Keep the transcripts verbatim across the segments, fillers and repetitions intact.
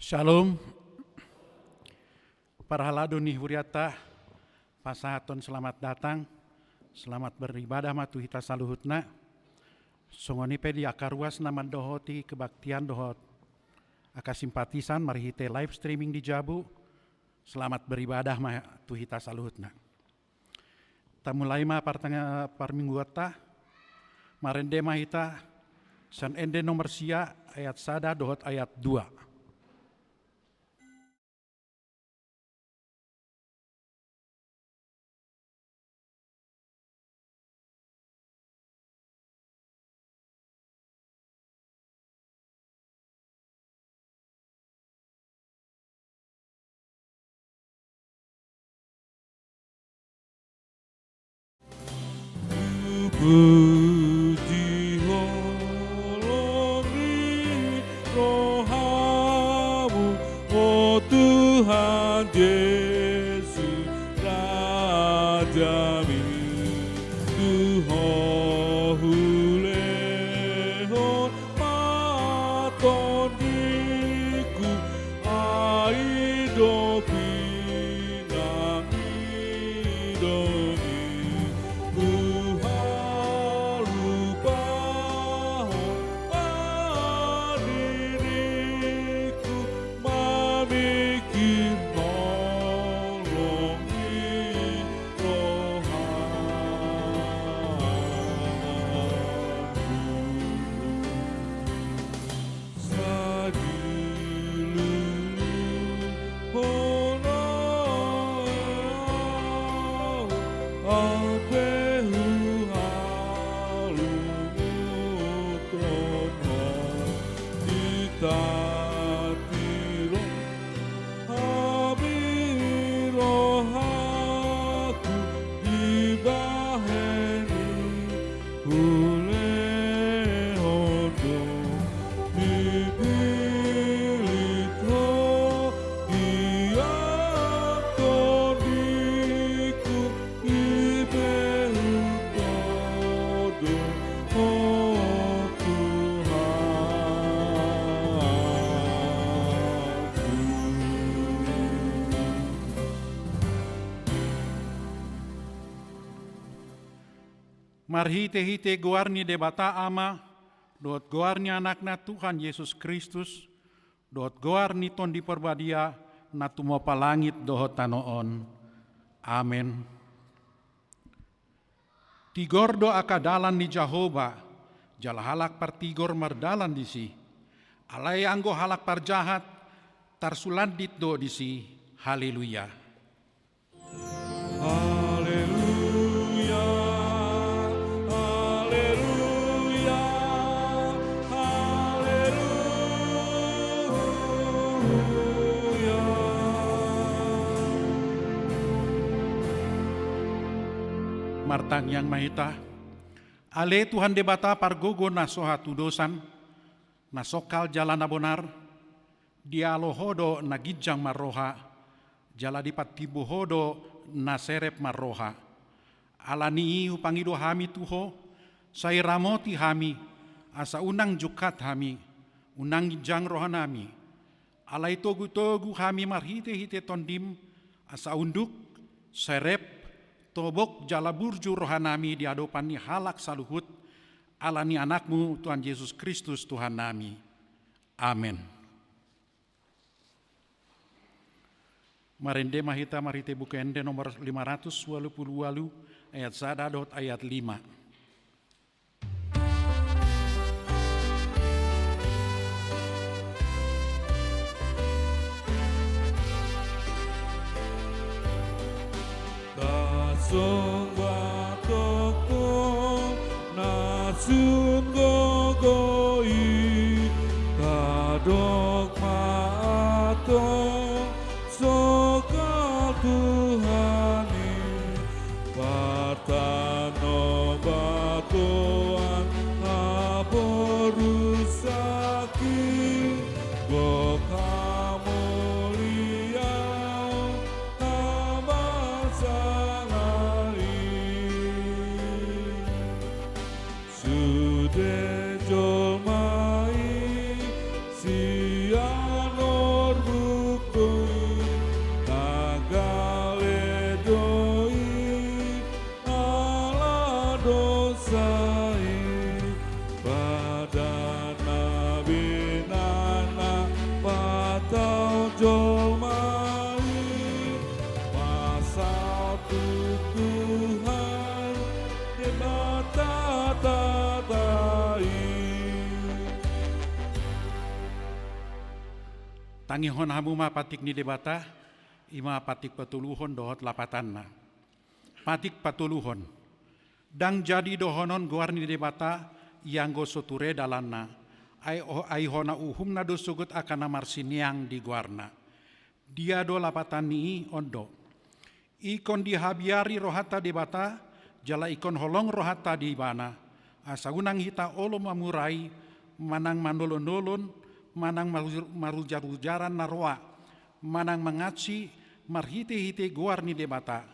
Shalom. Parhalado ni hurianta, pasahathon selamat datang, selamat beribadah ma tu hita saluhutna. Songon i pe di angka ruas na mandohoti kebaktian dohot angka simpatisan marhite live streaming di jabu, selamat beribadah ma tu hita saluhutna. Tamulai ma partanga-, parmingguanta, marende ma hita sian Ende nomor sia, ayat sada dohot ayat dua. Puji holong ni rohamu, o Tuhan Jesus, Rajami, tu Ho hulehon ma tondiku, ai do pinangido ni huhalupahon ma diriku, mamingkir holong ni rohamu. Sadulu hona au, au pe huhalungunhon ho di tangan ni rohamu. Hami rohaku dibahen i, hulehon do, dipillit ho di angka tondiku, dipehuthon do ho Tuhanku. Marhitehite goar ni Debata Ama, dohot goar ni Anakna Tuhan Jesus Kristus, dohot goar ni Tondi Parbadia na tumompa langit dohot tano on. Amen. Tigor do angka dalan ni Jahowa, jala halak partigor mardalan disi. Alai anggo halak parjahat, tarsulandit do disi. Haleluya. Haleluya, haleluya, haleluya. Martangiang ma hita. Ale Tuhan Debata pargogo na so hatudosan, na songkal jala na bonar, dialo Ho do na ginjang marroha, jala dipantimbo Ho do na serep marroha. Ala ni i hupangido hami tu Ho, sai ramoti hami, asa unang jungkat hami, unang ginjang rohanami. Alai togutogu hami marhitehite Tondim, asa unduk, serep, tobok jala burju rohanami di adopan ni halak saluhut, ala ni Anakmu Tuhan Jesus Kristus Tuhannami. Amen. Marende ma hita marhite Buku Ende nomor lima ratus ualu pulu ualu, ayat sada dohot ayat lima. Tangkas do batokko na sun gogo i, tadok ma antong songkal Tuhan i. Partanobatoan haporusaki, gok hamuliaon habangsana i. Sude jolma i si Tuhan Debata ta i. Tangihon hamu ma patik ni Debata, i ma patik patoluhon dohot lapatanna. Patik patoluhon. Ndang jadi dohonon goar ni Debata, ianggo so ture dalanna, ai, ai hona uhumna do sogot angka na marsineang di goarna. Dia do lapatan ni i? On do: Ingkon dihabiari rohanta Debata, jala ingkon holong rohanta di Ibana, asa unang hita olo mamurai, manang manolon-nolon, manang marujur-, marujar-ujaran na roa, manang mangansi marhite-hite goar ni Debata.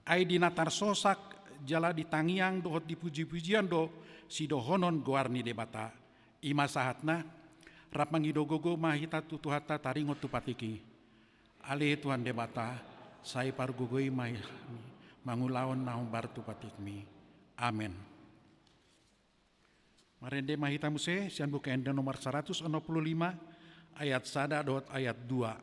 Ai di na tarsosak jala di tangiang dohot di puji-pujian do sidohonon goar ni Debata. I ma sahatna. Rap mangido gogo ma hita tu Tuhanta taringot tu patik i. Ale Tuhan Debata, sai pargogoi ma hami mangulahon na hombar tu patikmi. Amen. Marende ma hita muse sian Buku Ende nomor saratus onom pulu lima, ayat sada dohot ayat dua.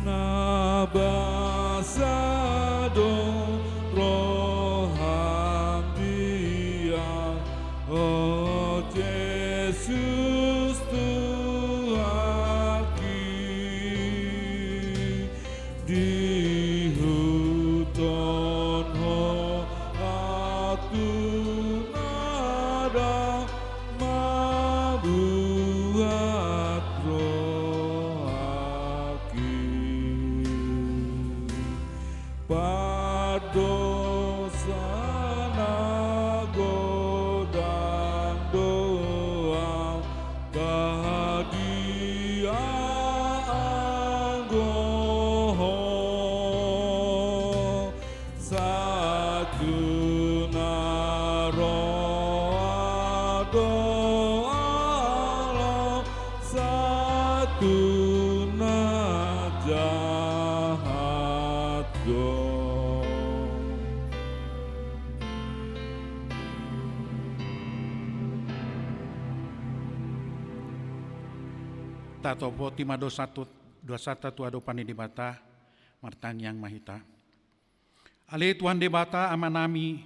Na basa do roham di ahu, o Jesus Tuhanki, diihuthon Ho ahu tu na dang mambuat rohangki. Pardosa na godang do ahu, badia anggo Ho. Sahat tu na roa do ahu, sahat tu na jahat do. Tatopoti ma dosanta tu, dosanta tu adopan ni Debata, martangiang ma hita. Ale Tuhan Debata, Amanami,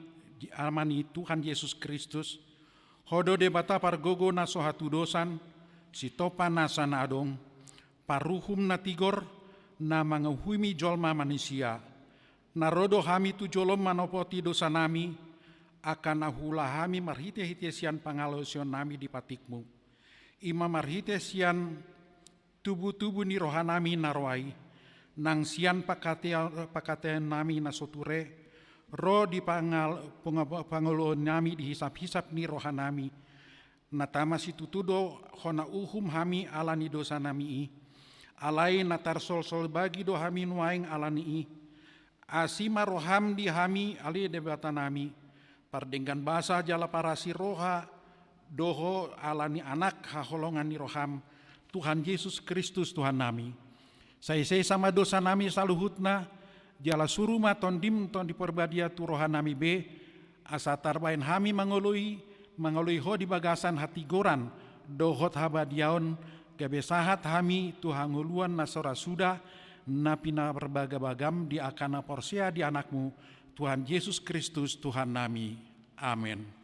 Ama ni Tuhan Jesus Kristus, Ho do Debata pargogo na so hatudosan, sitompa nasa na adong, paruhum na tigor, na manguhumi jolma manisia. Na ro do hami tu jolom manopoti dosanami, angka na huula hami marhite-hite sian pangalaosionnami di patikmu. I ma marhite sian tubu-tubu ni rohanami na roa i, nang sian pangkate-, pangkataionnami na so ture, ro di pangal-, panga-, pangoloonnami di hisap-hisap ni rohanami, na tama situtu do hona uhum hami ala ni dosanami i, alai na tarsolsol bagi do hami nuaeng ala ni i, Asi ma roham di hami, ale Debatanami, pardenggan basa jala parasi roha do Ho ala ni Anak haholongan ni roham, Tuhan Jesus Kristus Tuhannami. Sai sesa ma dosanami saluhutna, jala suru ma Tondim Tondi Parbadia tu rohanami be, asa tarbahen hami mangoloi, mangoloi Ho di bagasan hatigoran dohot habadiaon, gabe sahat hami tu hangoluan na so ra suda, na pinarbagabagam di angka na porsea di Anakmu, Tuhan Jesus Kristus Tuhannami. Amen.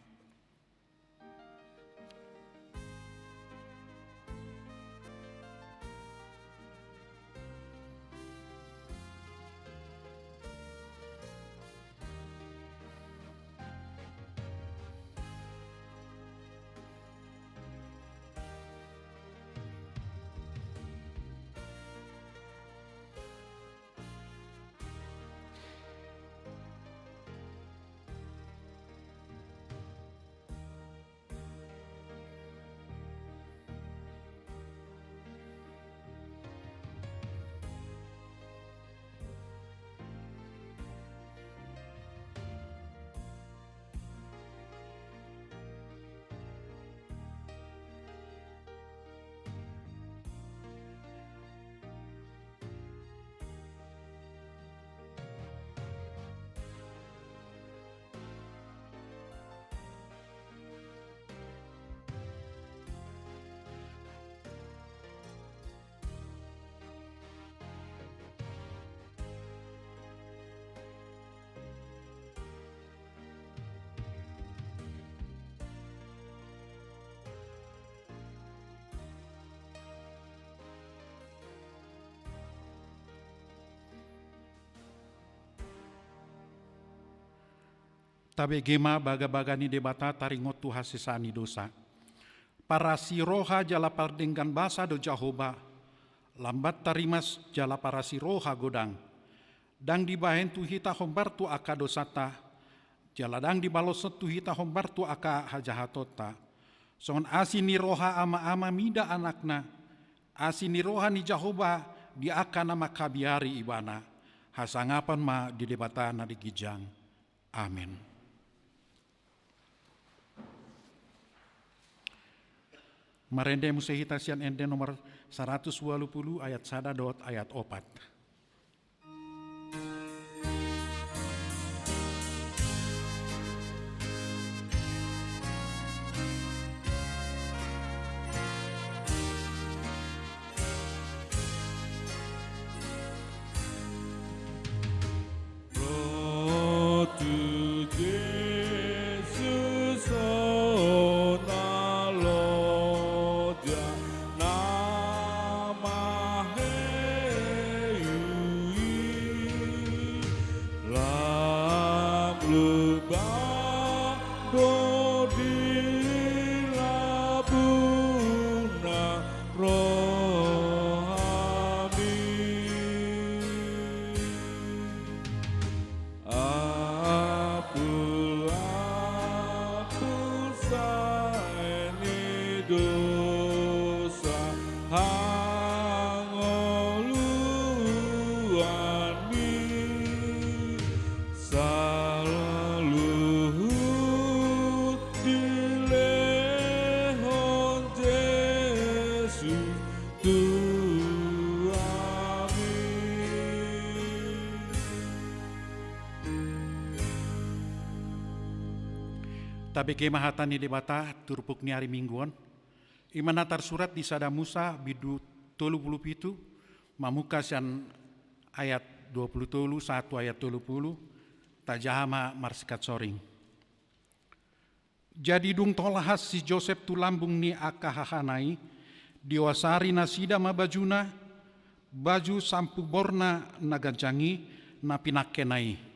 Tabege ma bagabaga ni Debata taringot tu hasesaan ni dosa. Parasi roha jala pardenggan basa do Jahowa, lambat tarimas jala parasi roha godang. Ndang dibahen tu hita hombar tu angka dosanta, jala ndang dibaloshon tu hita hombar tu angka hajahatonta. Songon asi ni roha ama-ama mida anakna, asi ni roha ni Jahowa di angka na mangkabiari ibana. Hasangapon ma di Debata na di ginjang. Amen. Marende muse hita sian ende nomor saratus ualu pulu ayat sada dohot ayat opat. Ro tu Jesus hona loja na maheu i, lam lumban do di lambungna rohami. Ampun-ampun sai ni dosa hangoluanmi, saluhut dilehon Jesus tu hami. Tabege ma hata ni Debata turpuk ni ari Minggu on. I ma na tarsurat di Sada Musa bindu tolu pulu pitu, mamungka sian ayat dua pulu tolu sahat tu ayat tolu pulu. Tajaha ma marsingkat soring. Jadi dung tolhas si Josep tu lambung ni angka hahana i, dioasari nasida ma bajuna, baju sampuborna na ganjang i, na pinangkena i.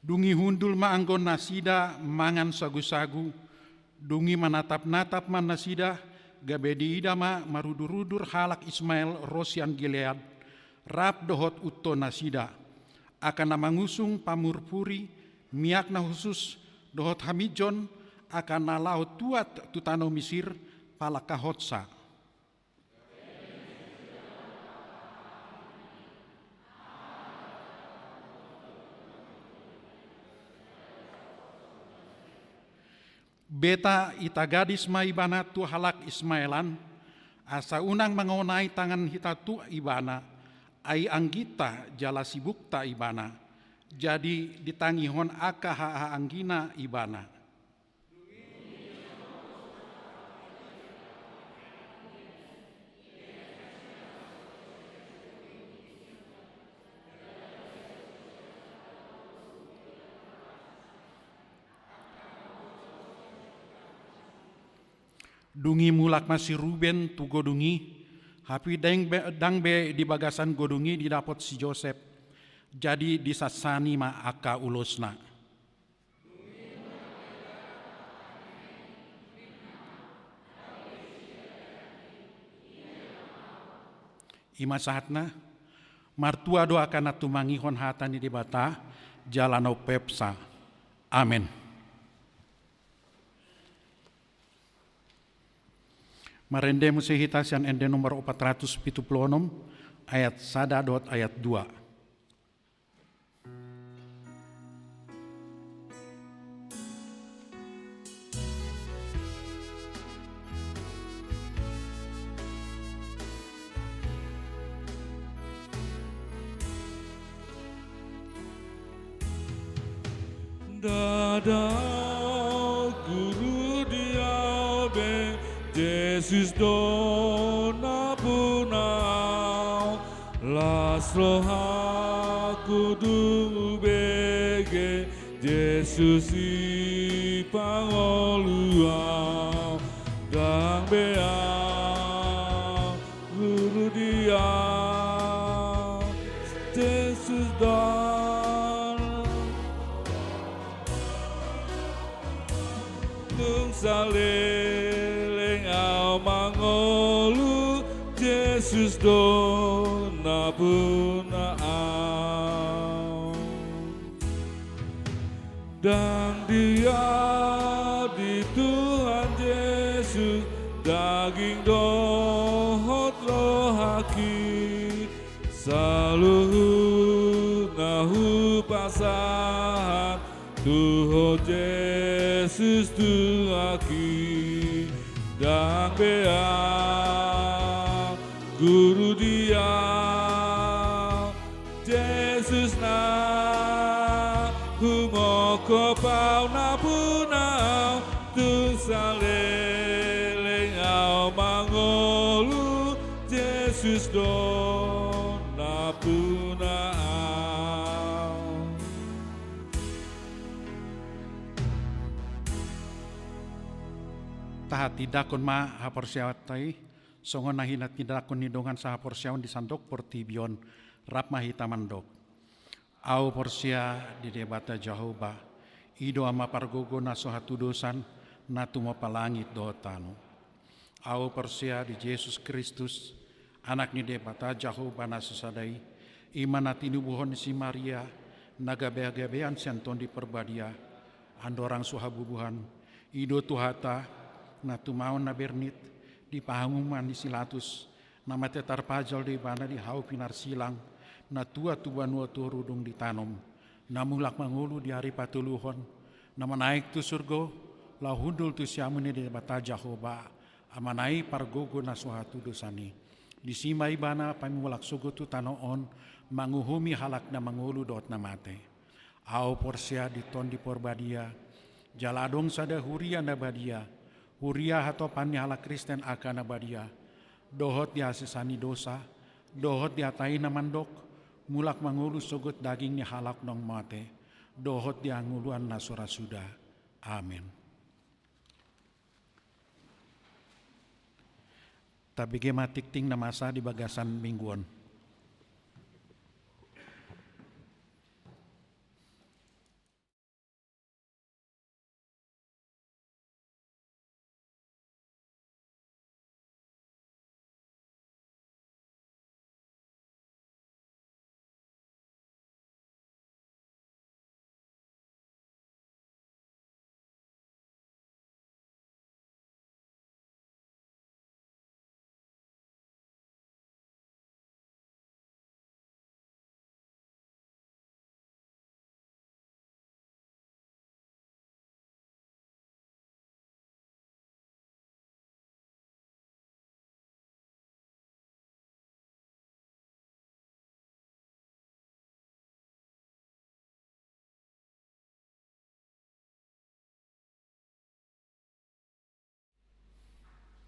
Dung i hundul ma anggo nasida mangan sagusagu, dung i manatapnatap ma nasida, gabe diida ma marudurudur halak Ismael ro sian Gilead, rap dohot unto nasida, angka na mangusung pamurpuri, miak na hushus, dohot haminjon, angka na laho tuat tu tano Misir, palangkahonsa. Beta itagadis ma ibana tu halak Ismael an, asa unang mangonai tangan hita tu ibana, ai angginta jala sibukta ibana. Jadi ditangihon angka hahaanggina ibana. Dung i mulak ma si Ruben tu godung i, hape ndang be, ndang be di bagasan godung i didapot si Josep. Jadi disansani ma angka ulosna. I ma sahatna. Martua do angka na tumangihon hata ni Debata jala na umpeopsa. Amen. Marende muse hita sian ende nomor opat ratus pitu pulu onom, ayat sada dohot ayat dua. Ndada guru di au be, Jesus do na puna au. Las rohaku dung hubege Jesus i pangolu au. Ndang be au Saleleng au mangolu, Jesus do nampuna au. Ndang dia di Tuhan Jesus daging dohot rohangki, saluhutna hupasahat tu Ho Jesus Tuhanki. Ndang be au guru di au, Jesus na humongkop au nampuna au, tung saleleng au mangolu, Jesus do nampuna au. Tahatindangkon ma haporseaonta i, songon na hinatindangkon ni dongan sahaporseaon di sandok portibi on, rap ma hita mandok. Au porsea di Debata Jahowa, i do Ama pargogo na so hatudosan, na tumompa langit dohot tano. Au porsea di Jesus Kristus, Anak ni Debata Jahowa na so sada i, i ma na tinubuhon ni si Maria, na gabegabean sian Tondi Porbadia, andorang so habubuhan, i do Tuhanta, na tumaon na bernit, di panguhuman ni si Latus, na mate tarpajal do ibana di hau pinarsilang, na tua tu banua toru dung ditanom, na mulak mangolu di ari patoluhon, na manaek tu surgo, laho hundul tu siamun ni Debata Jahowa, Amana i pargogo na so hatudosan i. Disi ma ibana paimulak sogot tu tano on, manguhumi halak na mangolu dohot na mate. Au porsea di Tondi Porbadia, jala adong sada huria na badia, huria hatopan ni halak Kristen angka na badia, dohot di hasesaan ni dosa, dohot di hata i na mandok, mulak mangolu sogot daging ni halak naung mate, dohot di hangoluan na so ra suda. Amen. Tabege ma tingting na masa di bagasan minggu on.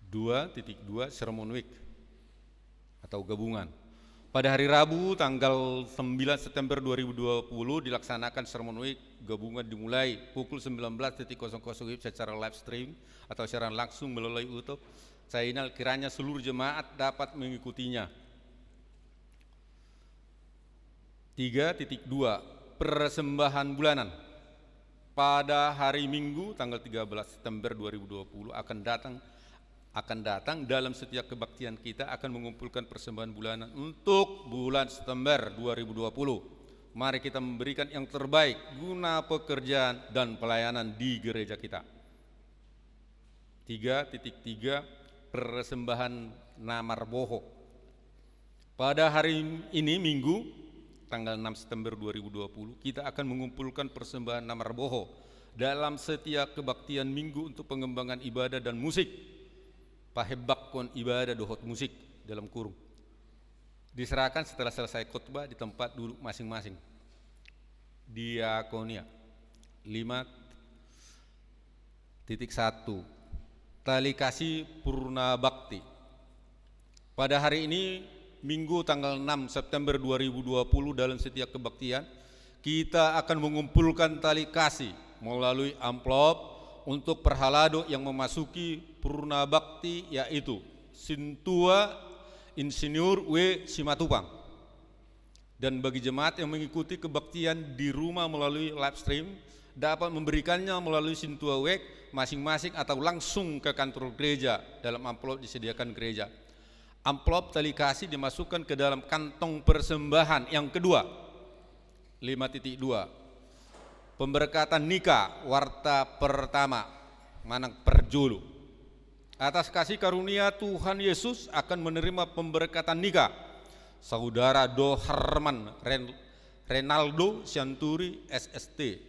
Dua titik dua, Sermon Week atau gabungan. Pada hari Rabu, tanggal sembilan September dua ribu dua puluh, dilaksanakan Sermon Week gabungan, dimulai pukul sembilan belas titik kosong kosong W I B secara live stream atau siaran langsung melalui YouTube channel, kiranya seluruh jemaat dapat mengikutinya. Tiga titik dua, persembahan bulanan. Pada hari Minggu, tanggal tiga belas September dua ribu dua puluh, akan datang, akan datang dalam setiap kebaktian kita akan mengumpulkan persembahan bulanan untuk bulan September dua ribu dua puluh. Mari kita memberikan yang terbaik guna pekerjaan dan pelayanan di gereja kita. Tiga titik tiga, persembahan na marboho. Pada hari ini, Minggu, tanggal enam September dua ribu dua puluh, kita akan mengumpulkan persembahan na marboho dalam setiap kebaktian Minggu untuk pengembangan ibadah dan musik. Pahebakkon ibadah dohot musik, dalam kurung. Diserahkan setelah selesai khotbah di tempat duduk masing-masing. Diakonia. Lima titik satu. Tali kasih purna bakti. Pada hari ini, Minggu tanggal enam September dua ribu dua puluh, dalam setiap kebaktian, kita akan mengumpulkan tali kasih melalui amplop untuk parhalado yang memasuki purna bakti, yaitu Sintua Insinyur W Simatupang. Dan bagi jemaat yang mengikuti kebaktian di rumah melalui live stream, dapat memberikannya melalui sintua wek masing-masing atau langsung ke kantor gereja dalam amplop disediakan gereja. Amplop tali kasih dimasukkan ke dalam kantong persembahan yang kedua. Lima titik dua. Pemberkatan nikah, warta pertama, manang parjolo. Atas kasih karunia Tuhan Yesus akan menerima pemberkatan nikah Saudara Do Herman Ren-, Renaldo Sianturi, S S T,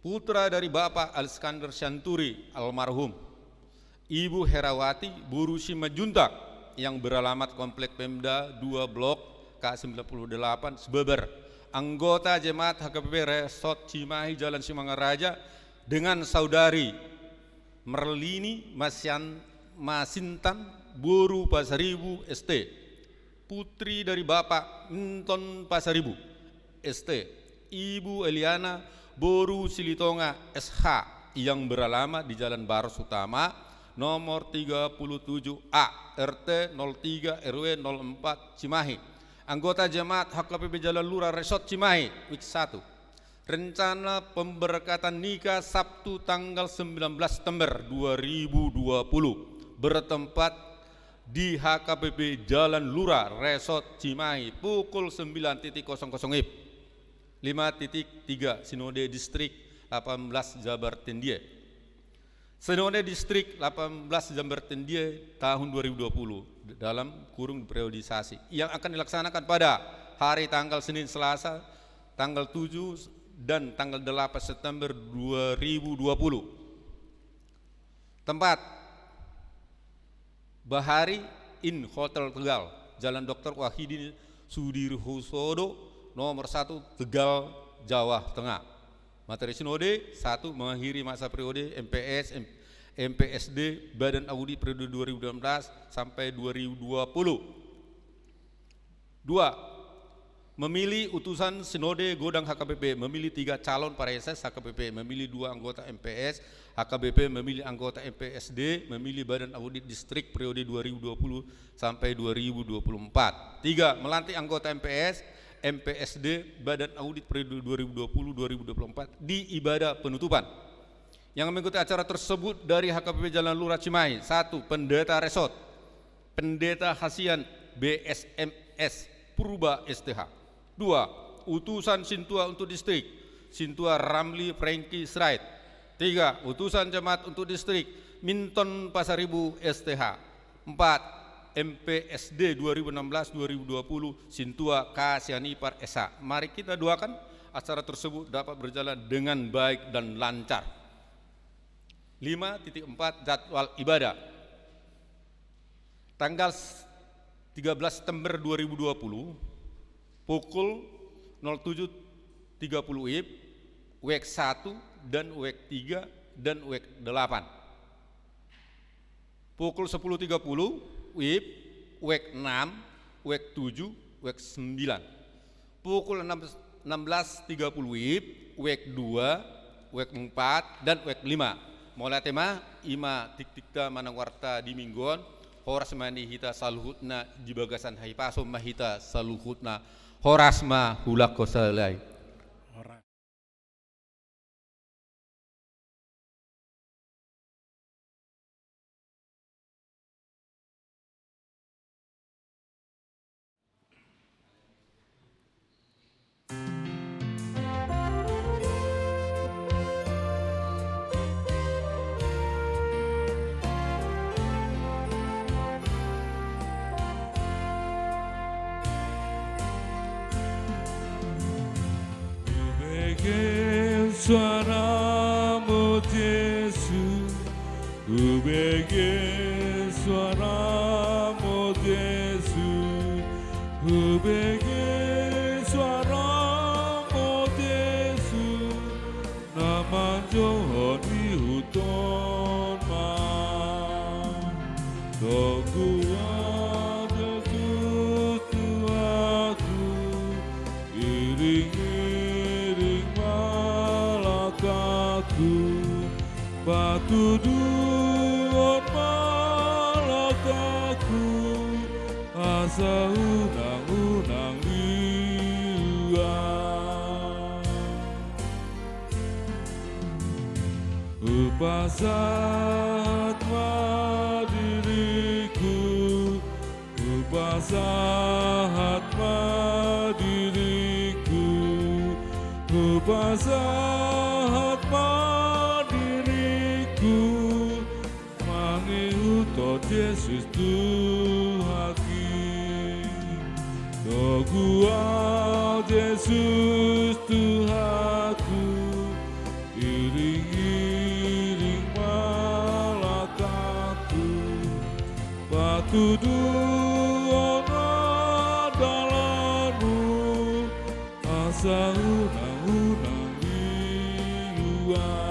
putra dari Bapak Alexander Sianturi, almarhum, Ibu Herawati, boru Simanjuntak, yang beralamat Komplek Pemda dua, Blok K sembilan puluh delapan, Sebabar, anggota jemaat H K B P Resort Cimahi, Jalan Singamangaraja, dengan Saudari Merlini Masian-, Masintan, boru Pasaribu, S T, putri dari Bapak Minton Pasaribu, S T, Ibu Eliana, boru Silitonga, S H, yang beralamat di Jalan Baros Utama, nomor tiga puluh tujuh A, R T nol tiga, R W nol empat, Cimahi. Anggota jemaat H K B P Jalan Lurah Resort Cimahi, wik satu. Rencana pemberkatan nikah Sabtu tanggal sembilan belas September dua ribu dua puluh, bertempat di H K B P Jalan Lurah Resort Cimahi, pukul sembilan titik kosong kosong W I B. Lima titik tiga, Sinode Distrik delapan belas Jabar Tendian. Sinode Distrik delapan belas Jabar Tendian tahun dua ribu dua puluh, dalam kurung periodisasi, yang akan dilaksanakan pada hari tanggal Senin, Selasa, tanggal tujuh dan tanggal delapan September dua ribu dua puluh. Tempat: Bahari Inn Hotel Tegal, Jalan Doktor Wahidin Sudirohusodo, nomor satu, Tegal, Jawa Tengah. Materi sinode: satu, mengakhiri masa periode M P S, M-, M P S D, Badan Audit periode dua ribu delapan belas sampai dua ribu dua puluh. Dua, memilih utusan sinode godang H K B P, memilih tiga calon praeses H K B P, memilih dua anggota M P S H K B P, memilih anggota M P S D, memilih Badan Audit Distrik periode dua ribu dua puluh sampai dua ribu dua puluh empat. Tiga, melantik anggota M P S, M P S D, Badan Audit periode dua ribu dua puluh dua ribu dua puluh empat di ibadah penutupan. Yang mengikuti acara tersebut dari H K B P Jalan Lurah Cimahi: satu, Pendeta Resort, Pendeta Hasian, B S M S, Purba, S T H. Dua, utusan sintua untuk distrik, Sintua Ramli Franky Sirait. Tiga, utusan jemaat untuk distrik, Minton Pasaribu, S T H. Empat, M P S D dua ribu enam belas dua ribu dua puluh, Sintua K Sianipar, S H. Mari kita doakan acara tersebut dapat berjalan dengan baik dan lancar. Lima titik empat, jadwal ibadah. Tanggal s-, tiga belas September dua ribu dua puluh, pukul nol tujuh tiga puluh W I B, W E K satu dan W E K tiga dan W E K delapan. Pukul sepuluh tiga puluh W I B, W E K enam, W E K tujuh, W E K sembilan. Pukul enam, enam belas tiga puluh W I B, W E K dua, W E K empat, dan W E K lima. Mauliate ma, i ma tiktikta manang warta di minggu on. Horas ma di hita saluhutna, di bagasan hahipason ma hita saluhutna. Horas ma, hulahon sahalak. Hubege suaramu, Jesus. Hubege suaramu, Jesus. Hubege suaramu, Jesus. Na manjou Ho di hutonma. Togu aja tu aku, iring-iring ma langkangku, patuduhon ma langkangku, asa unang-unang liat. Hupasahat ma diringku, hupasahat ma diringku, hupasahat ma diringku, mangihuthon Jesus Tuhanki. Togu Au Jesus Tuhanku, iring-iring ma langkangku, patuduhon ma dalanMu, asa unang-unang iluat.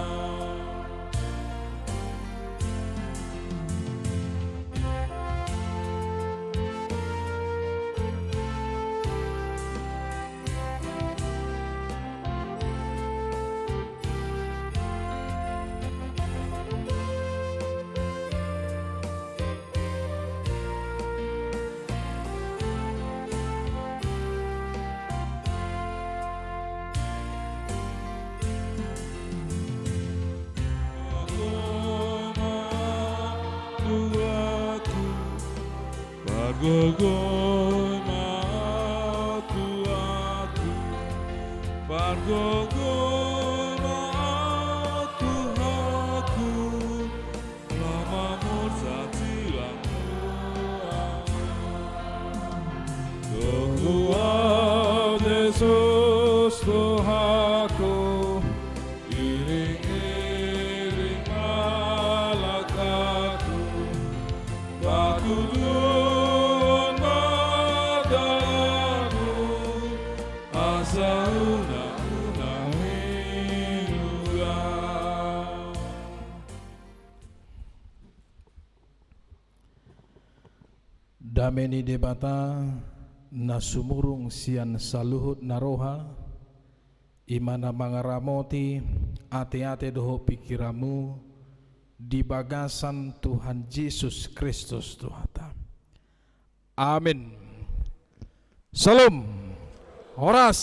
Pargogoi ma Tuhanku, pargogoi ma Tuhanku, pargogoi ma Tuhanku, lam mamursak silang. Togu Au Jesus Tuhanku, iring-iring ma langkangku, patuduhon ma dalanMu, asa unang-unang iluat. Dame ni Debata na sumurung sian saluhut na roha, i ma na mangaramoti ate-ate dohot pingkiranmu di bagasan Tuhan Jesus Kristus Tuhanta. Amin. Syalom. Horas.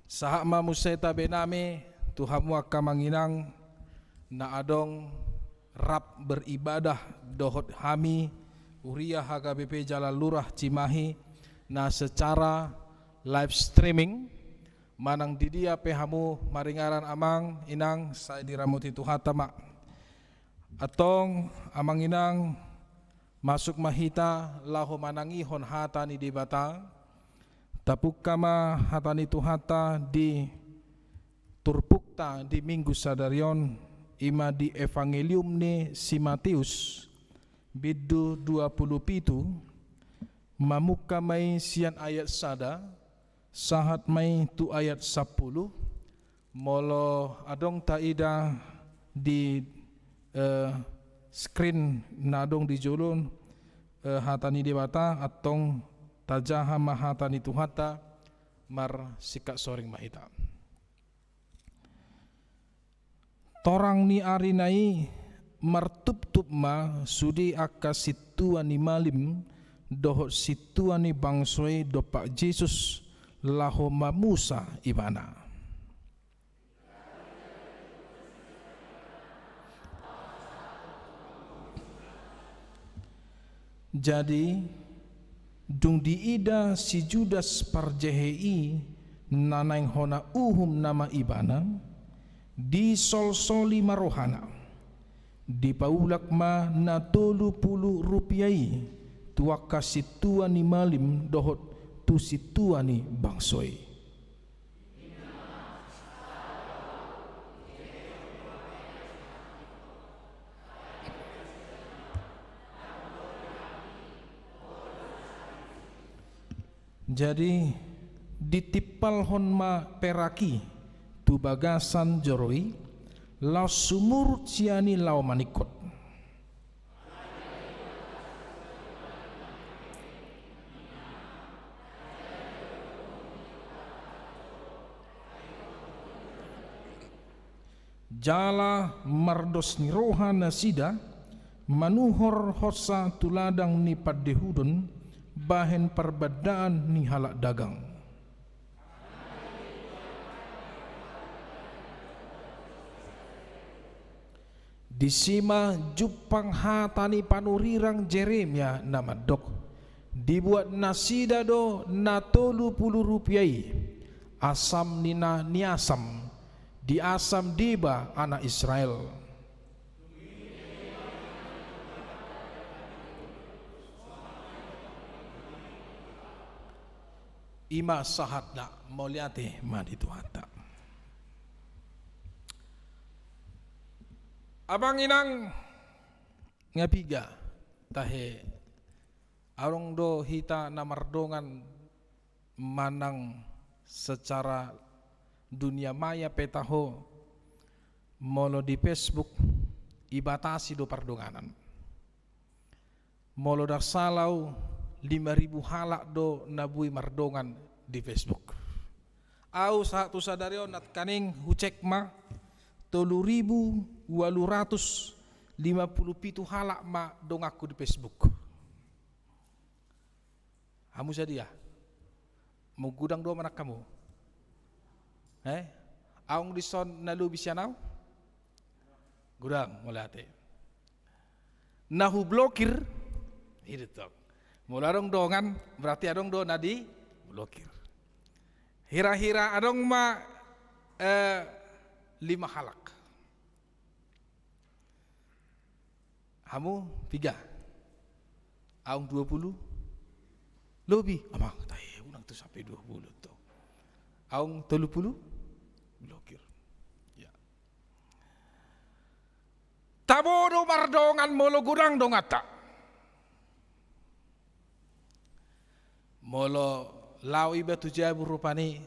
Sahat ma muse tabe nami tu hamu angka amang inang na adong rap beribadah dohot hami huria H K B P Jalan Lurah Cimahi na secara live streaming. Manang di dia pe hamu maringanan amang inang, sai diramoti Tuhanta ma. Antong amang inang, masuk ma hita laho manangihon hata ni Debata. Tapungka ma hata ni Tuhanta di turpukta di Minggu sadari on, i ma di Evangelium ni si Mateus, bindu dua pulu pitu, mamungka ma i sian ayat sada, sahat ma i tu ayat sampulu. Molo adong taida di, eh, screen na adong di jolo, eh, hata ni Debata, antong tajaha ma hata ni Tuhanta, marsingkat soring ma hita. Torang ni arina i martuptup ma sude angka sintua ni malim dohot sintua ni bangso i dompak Jesus laho mamusa ibana. Jadi, dung diida si Judas parjehe i na naeng hona uhum nama ibana, disolsoli ma rohana. Dipaulak ma na tolu pulu rupia i tu angka sintua ni malim dohot tu sintua ni bangso i. Jadi, ditimpalhon ma perak i tu bagasan joro i, laos sumurut sian i laho maningkot. Jala mardos ni roha nasida manuhor horsa tu ladang ni pandehudon bahen parbandaan ni halak dagang. Disi ma jumpang hata ni panurirang Jeremia na mandok: Dibuat nasida do na tolu pulu rupia i, asam ni na niasam, diasam deba anak Israel. I ma sahatna, mauliate ma di Tuhanta. Amang inang, nga piga tahe, adong do hita na mardongan manang secara dunia maya pe taho, molo di Facebook, ibatasi do pardonganan. Molo ndang sala au, lima ribu halak do na boi mardongan di Facebook. Au sahat tu sadari on nangkaning hucek ma, tolu ribu ualu ratus lima pulu pitu halak ma donganku di Facebook. Hamu sadia? Molo godang do manang hamu? Eh? Adong dison na lobi sian au? Godang, mauliate. Na hublokir, i do tong. Molo adong dongan, berarti adong do na diblokir. Hira-hira adong ma, eh, lima halak. Hamu piga? Aung dua pulu? Lobi? Amang, tahe, unang tu sampe dua pulu tong. Aung tolu pulu? Blokir. Ya. Tabo do mardongan molo godang donganta. Molo laho iba tu jabu rupani,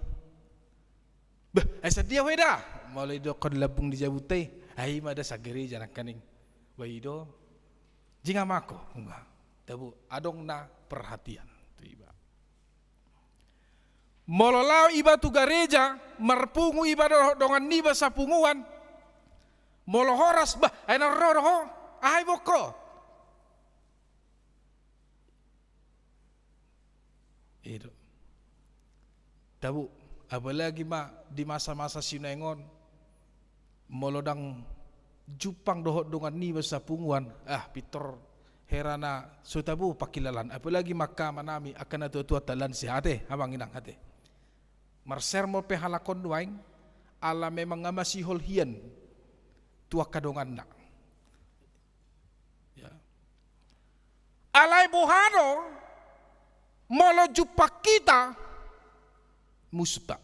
bah, ai sadia ho i da? Molo idokkon lambung ni jabunta i, ai i ma da sagereja nangkaning. Bah, i do. Jinga ma ho, unang. Tabo, adong na perhatian tu iba. Molo laho iba tu gareja, marpungu iba dohot dongan niba sapunguan. Molo horas, bah, ai na ro do ho, aha i boan ho? I do. Tabo, apalagi ma di masa-masa sinuaeng on, molo ndang jumpang dohot dongan niba sapunguan, ah, pintor hera na so tabo pangkilalaan, apalagi ma angka amanami, angka natua-tuanta, lan sehat, eh, amang inang, ate. Marsermon pe halak on nuaeng, ala memang nga masihol hian tu angka donganna. Ya. Alai boha do, molo jumpang hita musunta.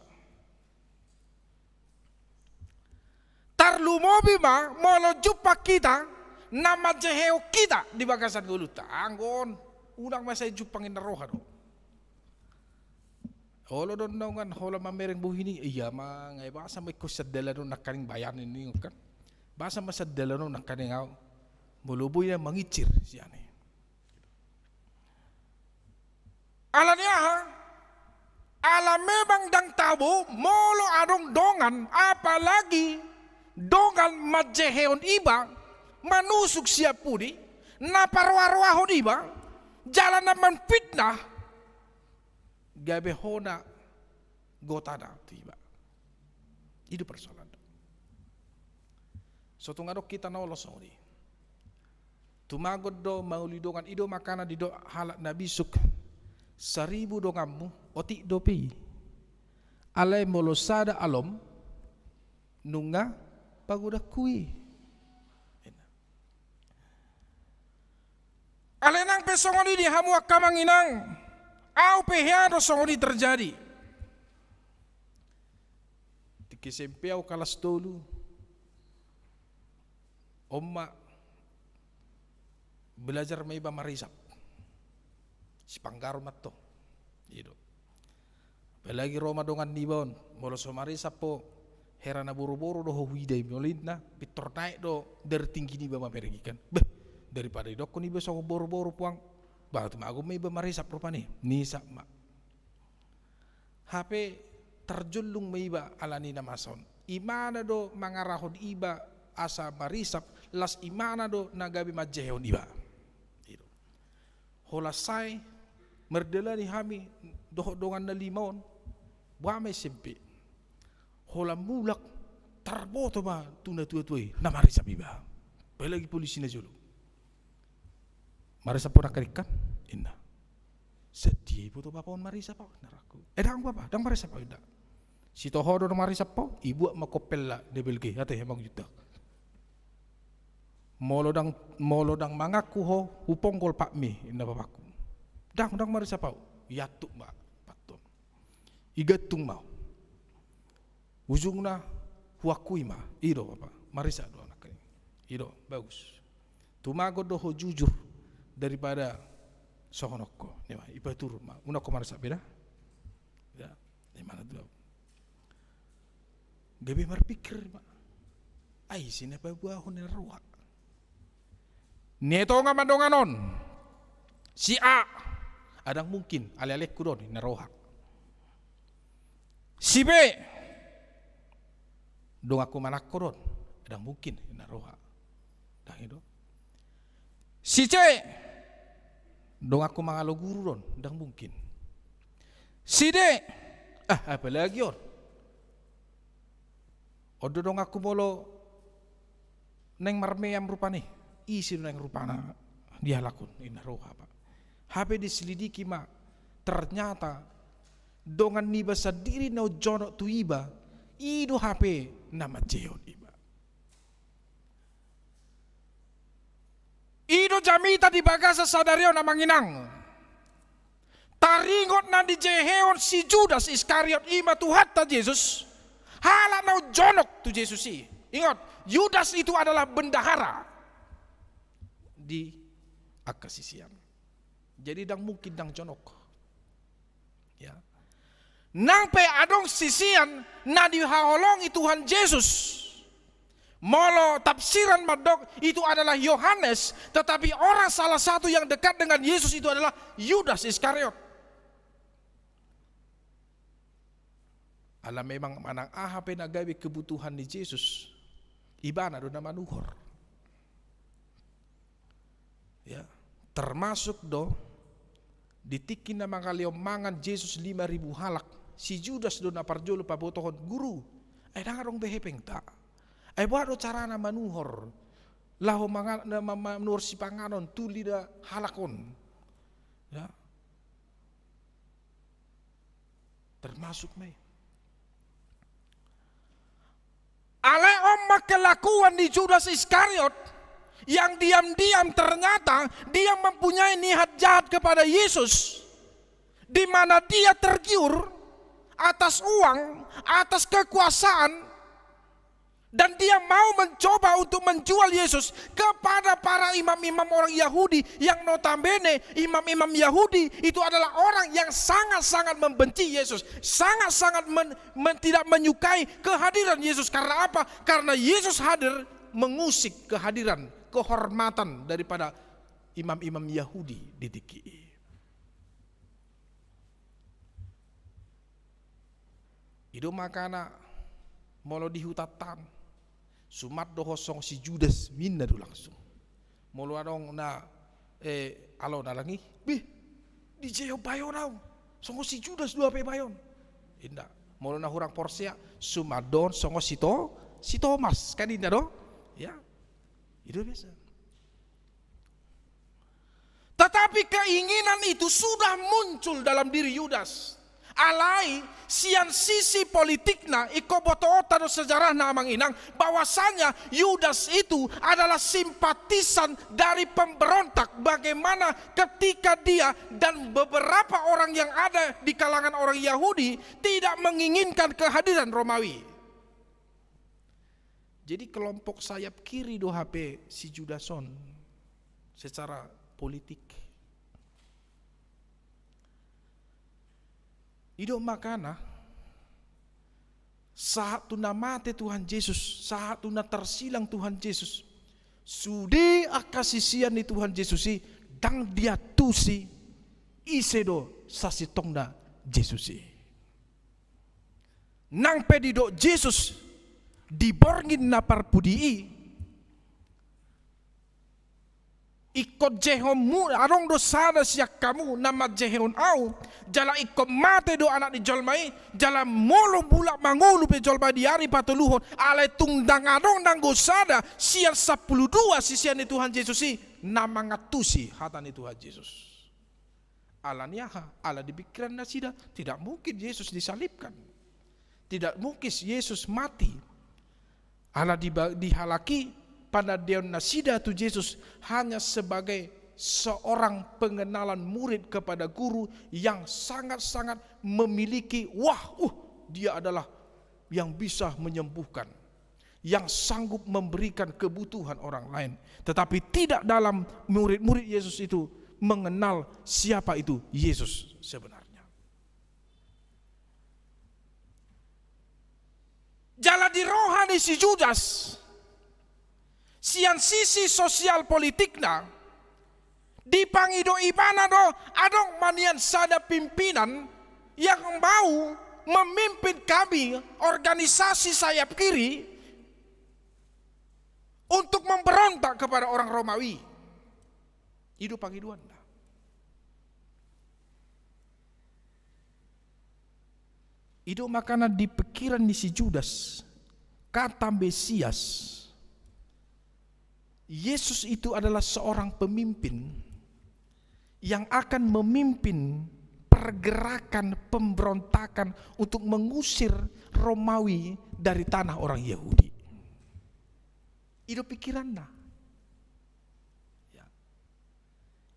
Tarlumobi ma, molo jumpang hita na manjehehon hita di bagasan ngolunta. Anggo on, unang ma sai jumpang, inna roha do. Olo do dongan, holan mamereng bohi ni, ia ma, nga i, boasa ma ingkon sian dalan on nangkaning bayanan ni on kan. Boasa ma sian dalan on nangkaning au. Molo boi na manginsir sian i. Ala ni aha? Ala memang ndang tabo, molo adong dongan, apalagi dongan manjehehon iba, manusuk sian pudi, na paroa-roahon iba, jala na manfitnah, gabe hona gotana tu iba. I do persoalan. So tung adong hita na olo songon i. Tumagon do mangoli dongan, i do makana didok halak na bisuk, saribu donganmu, otik dope i. Alai molo sada alom, nunga pagodangku i. Alai nang pe songon i di hamu angka amang inang, au pe hea do songon i terjadi. Tingki S M P au kalas tolu, on ma belajar ma iba marisap. Sipanggaro ma tong. I do. Apalagi ro ma dongan niba on, molo so marisap ho, hera na boru-boru do ho huida i, molo inna, pintor naek do darah tinggi niba mamereng i kan. Beh, daripada idokkon iba songon boru-boru puang, bah, tumagon ma iba marisap rupani, nisap ma. Hape tarjollung ma iba ala ni na masa on. Imana do mangarahon iba asa marisap, las imana do na gabe manjehehon iba. I do. Holan sae mardalani hami dohot dongan na lima on, boha ma S M P. Holan mulak, tarboto ma tu natua-tua i, na marisap iba. Apalagi polisi na jolo. Marisap ho nangkaning, inna. Sadia iboto bapa on marisap ahu, inna rohangku. Eh, ndang bapa, ndang marisap ahu, inna. Sitooh ho do na marisap ho, ibuat ma koppelna na belge, ate, amang Juta. Molo ndang, molo ndang mangaku ho, huponggol patmi, inna bapakku. Ndang, ndang marisap ahu. Iantuk ma patton. Igantung ma. Ujungna huakui ma, i do bapa, marisap do anak ini. I do, bagus. Tumagon do ho jujur daripada songon on ho, ninna, ipaturut ma, unang ho marisap be da. Ya, ninna ma tu au. Gabe marpikir ma. Ai ise na paboahon, ninna roha. Ninna i, tonga ma dongan on. Si A, ndang mungkin, ale-alengku do on, ninna roha. Si B, donganku manang ho do on, ndang mungkin, ninna roha. Ndang i do. Si C, donganku mangalo guru do on, ndang mungkin. Si D, ah, apalagi on. On do donganku molo naeng marmeam rupana i, ise do naeng rupana di halak on, ninna roha, Pak. Hape diselidiki ma, ternyata dongan niba sandiri na jonok tu iba, i do hape na manjehehon iba. I do jamita di bagasan sadari on, amang inang. Taringot na dijehehon si Judas Iskariot, i ma Tuhanta Jesus, halak na jonok tu Jesus i. Ingot, Judas itu adalah bendahara di angka sisean. Jadi ndang mungkin ndang jonok. Ya. Nang pe adong sisean na dihaholongi Tuhan Jesus. Molo tafsiran mandok itu adalah Yohanes, tetapi orang salah satu yang dekat dengan Yesus itu adalah Yudas Iskariot. Ala memang manang aha pe na gabe kebutuhan ni Jesus, ibana do na manuhor. Ya, termasuk do di tingki na mangalehon mangan Jesus lima ribu halak, si Judas do na parjolo pabotohon, "Guru, ai ndang adong be hepengta. Ai boha do carana manuhor, laho manga-, na, ma-, ma-, manuhor sipanganon tu lina halak on?" Ya. Termasuk ma i. Alai on ma kelakuan ni Judas Iskariot yang diam-diam ternyata dia mempunyai niat jahat kepada Yesus, di mana dia tergiur atas uang, atas kekuasaan, dan dia mau mencoba untuk menjual Yesus kepada para imam-imam orang Yahudi, yang notabene imam-imam Yahudi itu adalah orang yang sangat-sangat membenci Yesus, sangat-sangat men-, men-, tidak menyukai kehadiran Yesus. Karena apa? Karena Yesus hadir mengusik kehadiran, kehormatan daripada imam-imam Yahudi di tingki i. I do makana molo di hutanta, sumat do ho songon si Judas, ninna do langsung. Molo adong na, eh, alona lagi, "Bih, dijehehon bayo on ahu, songon si Judas do hape bayo on," ninna. Molo na hurang porsea, "Sumat do on songon si To-, si Tomas," kan ninna do? Ya. I do biasa. Tetapi keinginan itu sudah muncul dalam diri Yudas. Alai, sian sisi politikna, ingkon botoonta do sejarahna, amang inang, bahwasanya Yudas itu adalah simpatisan dari pemberontak, bagaimana ketika dia dan beberapa orang yang ada di kalangan orang Yahudi tidak menginginkan kehadiran Romawi. Jadi kelompok sayap kiri do hape si Judas on secara politik. I do makana sahat tu na mate Tuhan Jesus, sahat tu na tarsilang Tuhan Jesus, sude angka sisean ni Tuhan Jesus i ndang diantusi ise do sasintongna Jesus i. Nang pe didok Jesus di borngin na parpudi i, Ingkon jehonmu, adong do sada sian hamu na manjehehon Ahu, jala ingkon mate do Anak ni Jolma i, jala molo mulak mangolu pe jolma di ari patoluhon, alai tung ndang adong nanggo sada sian sampulu dua sisean ni Tuhan Jesus i na mangantusi hata ni Tuhan Jesus. Ala ni aha? Ala di pikiran nasida, tidak mungkin Yesus disalibkan. Tidak mungkin Yesus mati. Ala di, di halak i, panandaion nasida tu Jesus hanya sebagai seorang pengenalan murid kepada guru yang sangat-sangat memiliki, wah, uh, dia adalah yang bisa menyembuhkan, yang sanggup memberikan kebutuhan orang lain. Tetapi tidak dalam murid-murid Yesus itu mengenal siapa itu Yesus sebenarnya. Jala di roha ni si Judas, sian sisi sosial politikna, dipangido ibana do, adong ma nian sada pimpinan yang mau memimpin kami, organisasi sayap kiri, untuk memberontak kepada orang Romawi. I do pangidoanna. I do makana di pikiran ni si Judas, kata Mesias, Yesus itu adalah seorang pemimpin yang akan memimpin pergerakan pemberontakan untuk mengusir Romawi dari tanah orang Yahudi. I do pikiranna. Ya.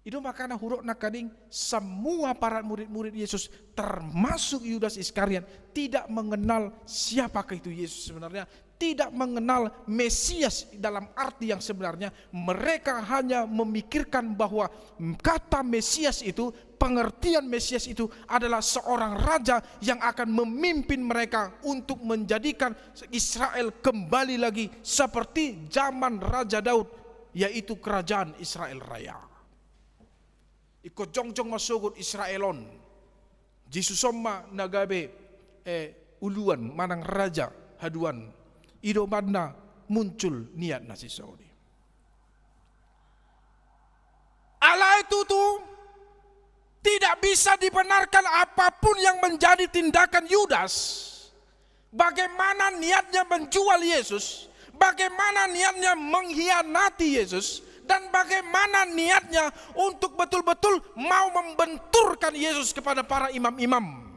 I do makana hudok nangkaning, semua para murid-murid Yesus, termasuk Yudas Iskariot, tidak mengenal siapakah itu Yesus sebenarnya, tidak mengenal Mesias dalam arti yang sebenarnya. Mereka hanya memikirkan bahwa kata Mesias itu, pengertian Mesias itu adalah seorang raja yang akan memimpin mereka untuk menjadikan Israel kembali lagi seperti zaman Raja Daud, yaitu kerajaan Israel Raya. Ingkon jongjong ma sogot Israel on. Jesus on ma na gabe, eh, uluan manang raja haduan. I do umbahen na muncul niat na sisongon i. Alai tutu, tidak bisa dibenarkan apapun yang menjadi tindakan Yudas. Bagaimana niatnya menjual Yesus, bagaimana niatnya mengkhianati Yesus, dan bagaimana niatnya untuk betul-betul mau membenturkan Yesus kepada para imam-imam.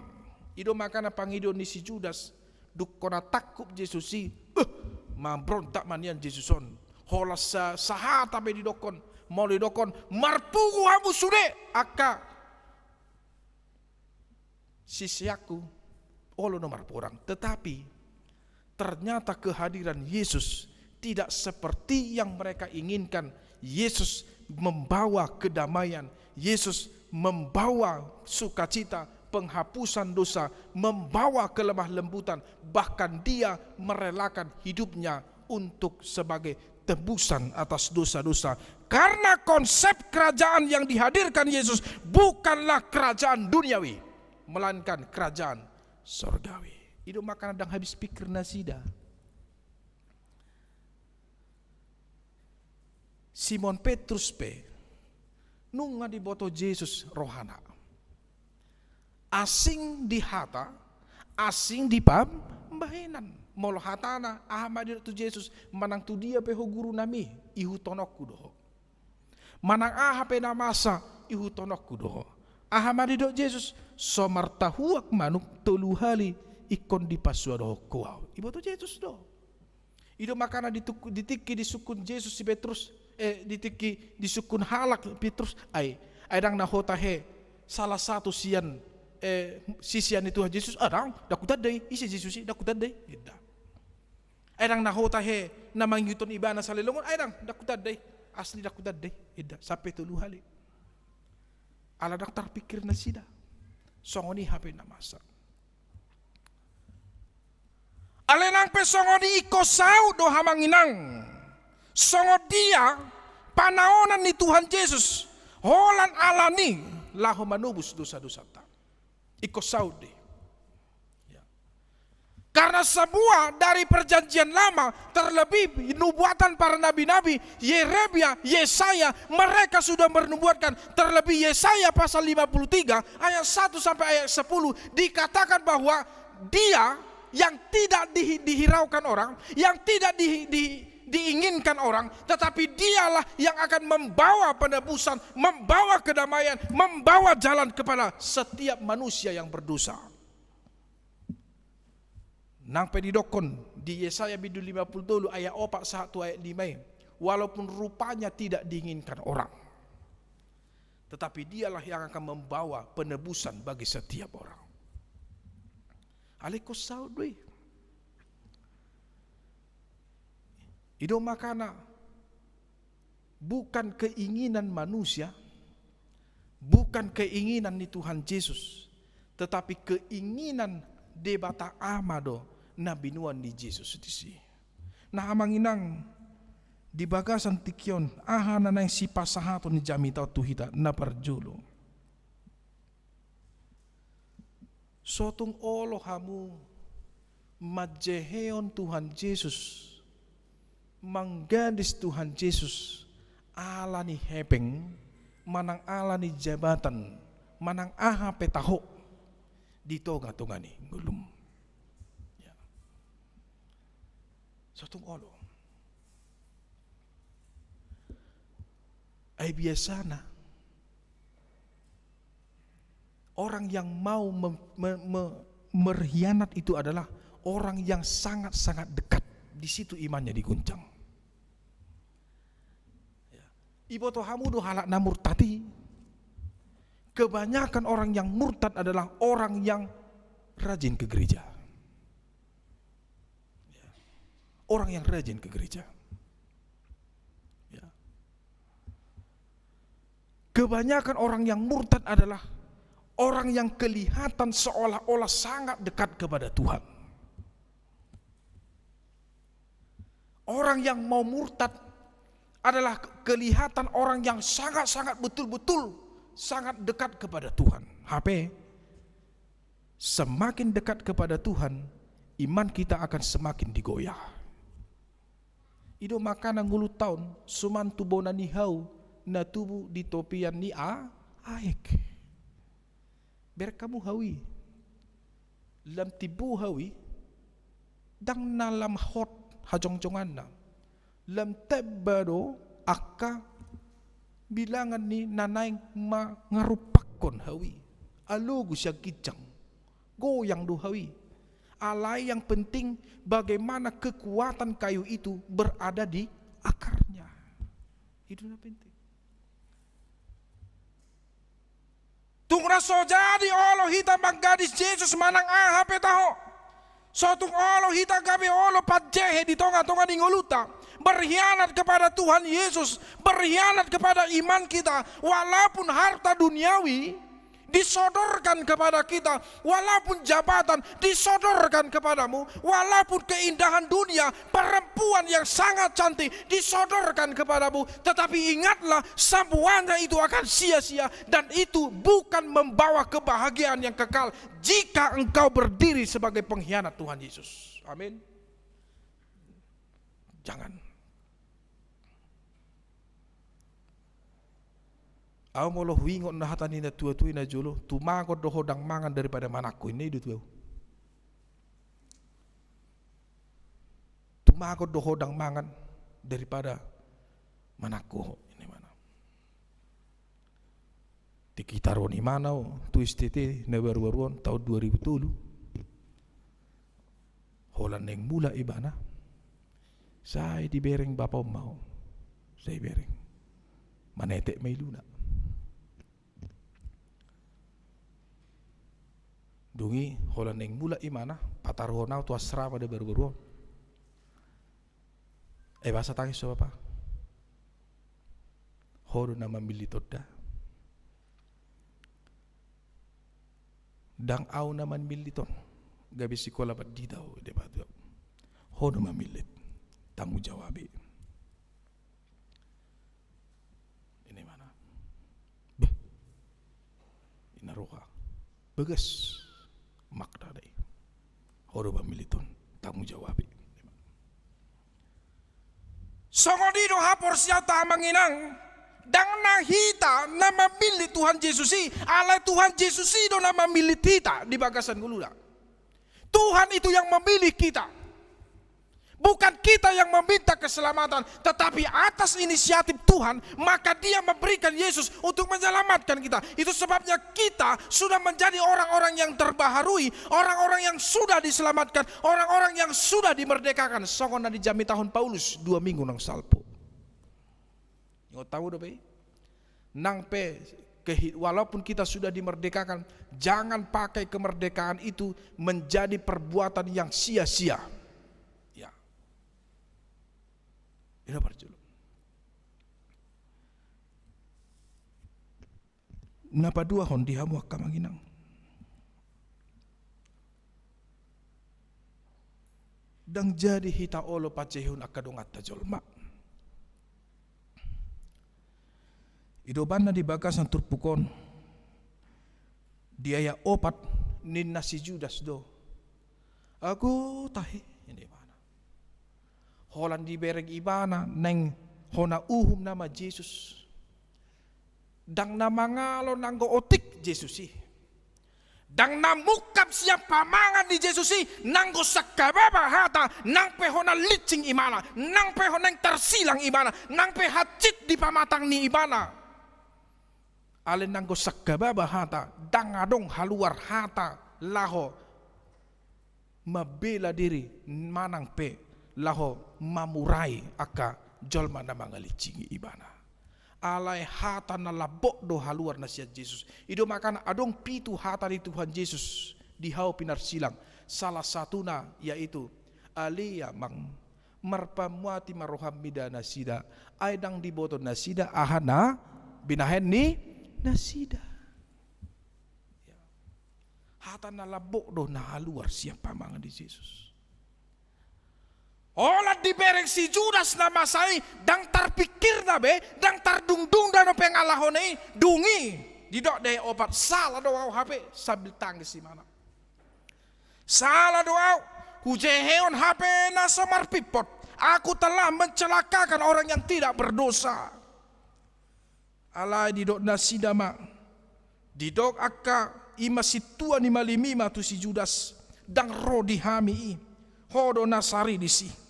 I do makana pangidoan ni si Judas, dung hona tangkup Jesus i, eh, mamberontak ma nian Jesus on. Holan sa-, sahata pe didokkon, molo didokkon, marpungu hamu sude, angka siseanku, olo do marporang. Tetapi, ternyata kehadiran Yesus tidak seperti yang mereka inginkan. Yesus membawa kedamaian, Yesus membawa sukacita, penghapusan dosa, membawa kelemah lembutan, bahkan Dia merelakan hidupnya untuk sebagai tebusan atas dosa-dosa. Karena konsep kerajaan yang dihadirkan Yesus bukanlah kerajaan duniawi, melainkan kerajaan sorgawi. I do makana ndang habis pikir nasida. Simon Petrus pe, nunga diboto Jesus rohana. Asing di hata, asing di pambahenan. Molo hatana, aha ma didok tu Jesus, manang tu dia pe ho guru nami, ihuthononku do ho. Manang aha pe na masa, ihuthononku do ho. Aha ma didok Jesus, so martahuak manuk tolu hali ingkon dipasuadohon ho ahu. Iboto Jesus do. I do makana di tuk-, di tingki disungkun Jesus si Petrus, eh, di tingki disungkun halak Petrus, ai, ai ndang na ho tahe salah satu sian, eh, sisean ni Tuhan Jesus, ah, ndang, ndang hutanda i, ise Jesus i, ndang hutanda i, ninna. Ai ndang na ho tahe na mangihuthon ibana saleleng on, ai ndang, ndang hutanda i, asli ndang hutanda i, ninna, sampe tolu hali. Ala ndang tarpikir nasida. Songon i hape na masa. Alai nang pe songon i ingkon saut do amang inang. Songon dia panaonan ni Tuhan Jesus holan alani laho manobus dosa-dosanta. Ingkon saut do i. Ya. Karena semua dari Perjanjian Lama, terlebih nubuatan para nabi-nabi, Yeremia, Yesaya, mereka sudah menubuatkan, terlebih Yesaya pasal lima puluh tiga ayat satu sampai ayat sepuluh, dikatakan bahwa dia yang tidak di-, dihiraukan orang, yang tidak di-, di-, diinginkan orang, tetapi dialah yang akan membawa penebusan, membawa kedamaian, membawa jalan kepada setiap manusia yang berdosa. Nang pe didokkon di Yesaya bindu lima puluh tolu ayat opat sahat tu ayat lima i, walaupun rupanya tidak diinginkan orang, tetapi dialah yang akan membawa penebusan bagi setiap orang. Alai ingkon saut do i. I do makana bukan keinginan manusia, bukan keinginan ni Tuhan Jesus, tetapi keinginan Debata Ama do na binoan ni Jesus disi. Nah, amang inang, di bagasan tingki on, aha na naeng sipasahaton ni jamita on tu hita? Na parjolo, so tung olo hamu manjehehon Tuhan Jesus, manggadis Tuhan Jesus ala ni hepeng, manang ala ni jabatan, manang aha pe taho di tonga-tonga ni ngolum. Ya. So tung olo. Ai biasana orang yang mau mem-, me-, me-, berkhianat itu adalah orang yang sangat-sangat dekat. Di situ imannya diguncang. Ya. Iboto hamu do halak na murtad i? Kebanyakan orang yang murtad adalah orang yang rajin ke gereja. Ya. Orang yang rajin ke gereja. Ya. Kebanyakan orang yang murtad adalah orang yang kelihatan seolah-olah sangat dekat kepada Tuhan. Orang yang mau murtad adalah kelihatan orang yang sangat-sangat betul-betul sangat dekat kepada Tuhan. Hape, semakin dekat kepada Tuhan, iman kita akan semakin digoyah. I do makana ngolunta on suman tu bona ni hau na tubu di topian ni a-, aek. Bereng hamu hau i. Lam timbo hau i, ndang na lam hot hajongjonganna. Lam tamba do angka bilangan ni na naeng mangarumpakkon hau i. Alogo sian ginjang. Goyang do hau i. Alai yang penting bagaimana kekuatan kayu itu berada di akarnya. Itu na penting. Tung na so jadi olo hita manggadis Jesus manang aha pe taho. So tung olo hita gabe olo panjehe di tonga-tonga ni ngolunta. Berkhianat kepada Tuhan Yesus, berkhianat kepada iman kita, walaupun harta duniawi disodorkan kepada kita, walaupun jabatan disodorkan kepadamu, walaupun keindahan dunia, perempuan yang sangat cantik disodorkan kepadamu, tetapi ingatlah, semuanya itu akan sia-sia, dan itu bukan membawa kebahagiaan yang kekal jika engkau berdiri sebagai pengkhianat Tuhan Yesus. Amin. Jangan. Ahu molo huingot na hata ni na tua-tua i na jolo, tumagon do ho ndang mangan daripada manangko, ninna i do tu ahu. Tumagon do ho ndang mangan daripada manangko ho, ninna imana. Tingki taruhon imana ho tu S T T na baru-baru on taon dua ribu tolu. Holan naeng mulak ibana, sai dibereng bapa on ma ho. Sai bereng. Manetek ma iluna. Dung i holan naeng mulak imana, pataruhon ahu tu asrama na baru-baru on. Ai boasa tangis ho, Bapa? Ho do na mamillit on da? Ndang ahu na mamillit on. Gabe sikola pandita ho, dia patu ahu. Ho do mamillit. Tanggung jawab i. Ninna imana. Beh. Ninna roha. Bagas. Makna da i. Ho do mamillit on, tanggung jawab i. Songon i do haporseaonta amang inang, ndang na hita na mamillit Tuhan Jesus i, alai Tuhan Jesus i do na mamillit hita di bagasan ngoluna. Tuhan itu yang memilih kita. Bukan kita yang meminta keselamatan, tetapi atas inisiatif Tuhan, maka Dia memberikan Yesus untuk menyelamatkan kita. Itu sebabnya kita sudah menjadi orang-orang yang terbaharui, orang-orang yang sudah diselamatkan, orang-orang yang sudah dimerdekakan. Songon na dijamitahon Paulus dua minggu nang salpu. Ingot tahu dope? Nang pe kehi-, walaupun kita sudah dimerdekakan, jangan pakai kemerdekaan itu menjadi perbuatan yang sia-sia. Ya. Ini parjolo. Na paduahon di hamu angka amang inang. Ndang jadi hita olo pajehon angka donganta jolma. I do umbahen na di bagasan turpuk on, di ayat opat ninna si Judas do. Ago tahe, ninna ibana. Holan dibereng ibana naeng hona uhum nama Jesus. Ndang na mangalo nanggo otik Jesus i. Ndang na mungkap sian pamangan ni Jesus i, nanggo sangkababa hata, nang pe hona linsing ibana, nang pe hona naeng tarsilang ibana, nang pe hansit di pamatang ni ibana. Alai nanggo sangkababa hata, ndang adong haluar hata laho mambela diri manang pe laho mamurai angka jolma na mangalinsingi ibana. Alai hata na lambok do haluar na sian Jesus. I do makana adong pitu hata ni Tuhan Jesus di hau pinarsilang. Salah satuna yaitu, ale amang, marpamuati ma roham mida nasida, ai ndang diboto nasida aha na binahen ni nasida. Ya. Hata na lambok do na haluar sian pamangan ni Jesus. Holan dibereng si Judas na masa i, ndang tarpikirna be, ndang tardungdungna dope ngalahona i, dung i didok di ayat opat, sala do au hape, sambil tangis ibana. Sala do au, hujehehon hape na so marpimpot, aku telah mencelakakan orang yang tidak berdosa. Alai didok nasida ma, didok angka i ma sintua ni malim i ma tu si Judas, ndang ro di hami i, ho do na sarinis i.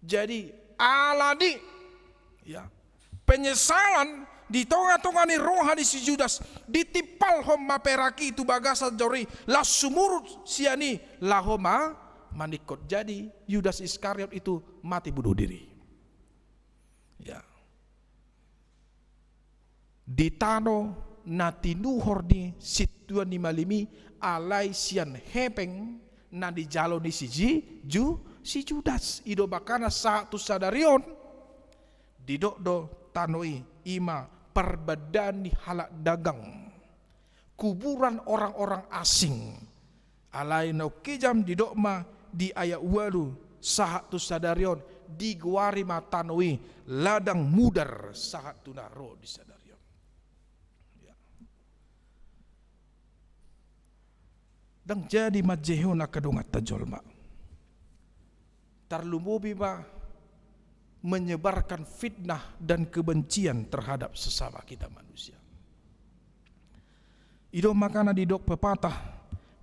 Jadi, alani, ya, penyesalan di tonga-tonga ni roha ni si Judas, ditimpalhon ma perak i tu bagasan jaor i, laos sumurut sian i laho ma-, maningkot. Jadi, Judas Iskariot itu mati bunuh diri. Ya. Di tano na tinuhor ni sintua ni malim i, alai sian hepeng na nijalo ni si Ji-, Ju-, si Judas. I do makana sahat tu sadari on, didok do tano i, i ma parbandaan ni halak dagang, kuburan orang-orang asing. Alai na ungkijam didok ma di ayat ualu, sahat tu sadari on, digoari ma tano i ladang mudar sahat tu na ro di sadari on. Ya. Ndang jadi manjehehon angka donganta jolma. Tarlumobi ma menyebarkan fitnah dan kebencian terhadap sesama kita manusia. I do makana didok pepatah,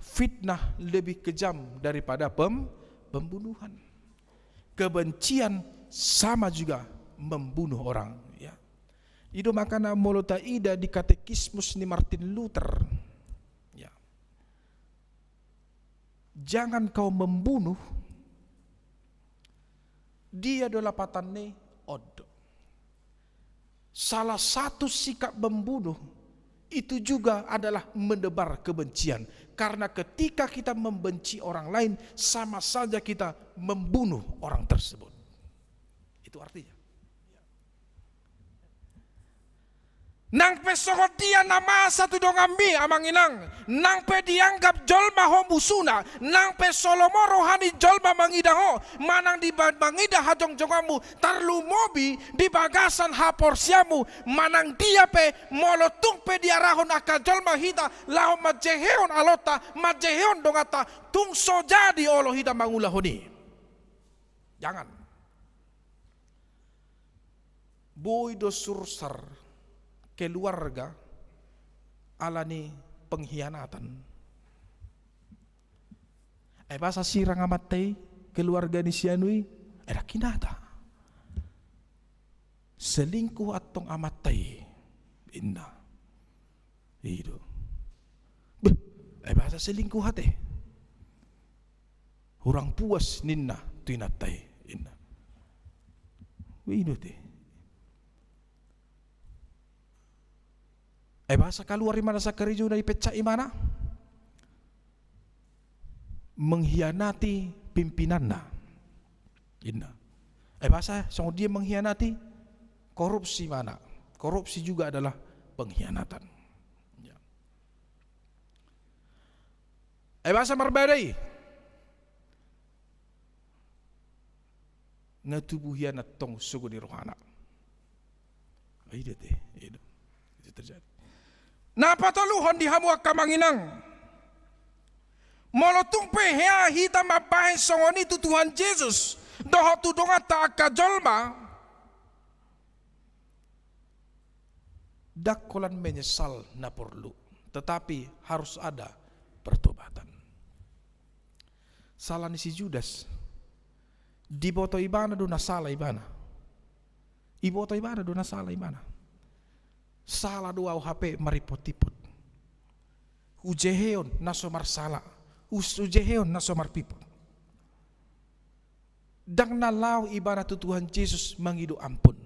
fitnah lebih kejam daripada pem-, pembunuhan. Kebencian sama juga membunuh orang, ya. I do makana molo taida di katekismus ni Martin Luther, ya. Jangan kau membunuh, dia do lapatanna i on do. Salah satu sikap membunuh itu juga adalah menebar kebencian. Karena ketika kita membenci orang lain, sama saja kita membunuh orang tersebut. Itu artinya. Nang pe songon dia na masa tu donganmi, amang inang, nang pe dianggap jolma ho musuna, nang pe so lomo roha ni jolma mangida ho, manang di ba-, mangida hajongjonganmu, tarlumobi di bagasan haporseaonmu, manang dia pe, molo tung pe diarahon angka jolma hita laho manjehehon alonta, manjehehon donganta, tung so jadi olo hita mangulahon i. Jangan. Boi do sursar keluarga ala ni pengkhianatan. Ai boasa sirang amanta i keluarga ni si anu i? Ai ndang hinata. Selingkuh antong amanta i, inna. I do. Beh, ai boasa selingkuh ate? Hurang puas ninna tu inanta i, inna. I do ate. Ai boasa kaluar imana sakarejo na dipecat imana? Mengkhianati pimpinanna, inna. Ai boasa songon dia mengkhianati? Korupsi imana. Korupsi juga adalah pengkhianatan. Ya. Ai boasa marbadai? Nga tubu hianat tong sogo ni rohana. I do ate, i do. Itu terjadi. Na patoluhon di hamu angka amang inang. Molo tung pe hea hita mambahen songon i tu Tuhan Jesus, dohot tu donganta angka jolma, ndang holan menyesal na porlu, tetapi harus ada pertobatan. Sala ni si Judas, diboto ibana do na sala ibana. Iboto ibana do na sala ibana. Sala do au hape maripot-ipot. Hujehehon na so marsala, hus-, hujehehon na so marpipot. Ndang na laho ibana tu Tuhan Jesus mangido ampun.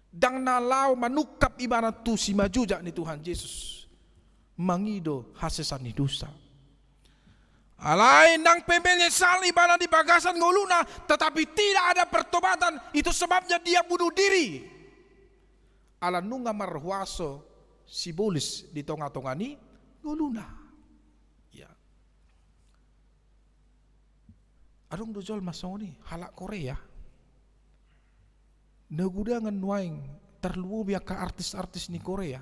Ndang na laho manungkap ibana tu simanjujak ni Tuhan Jesus mangido hasesaan ni dosa. Alai nang pe menyesal ibana di bagasan ngoluna, tetapi tidak ada pertobatan, itu sebabnya dia bunuh diri. Ala nunga marhuaso sibolis di tonga-tonga ni ngoluna. Ya. Adong do jolma songon i, halak Korea. Na godang nuaeng, tarlumobi angka artis-artis ni Korea,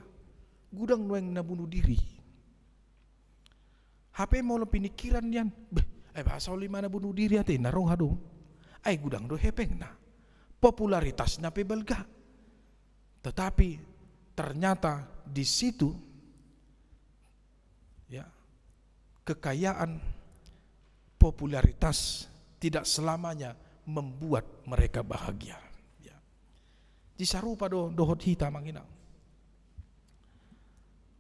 godang nuaeng na bunuh diri. Hape molo pinikkiran nian, beh, ai boasa olo imana bunuh diri ate, na roha do. Ai godang do hepengna. Popularitasna pe balga. Tetapi ternyata di situ, ya, kekayaan, popularitas tidak selamanya membuat mereka bahagia. Ya. Jadi sarupa do dohot hita, amang inang.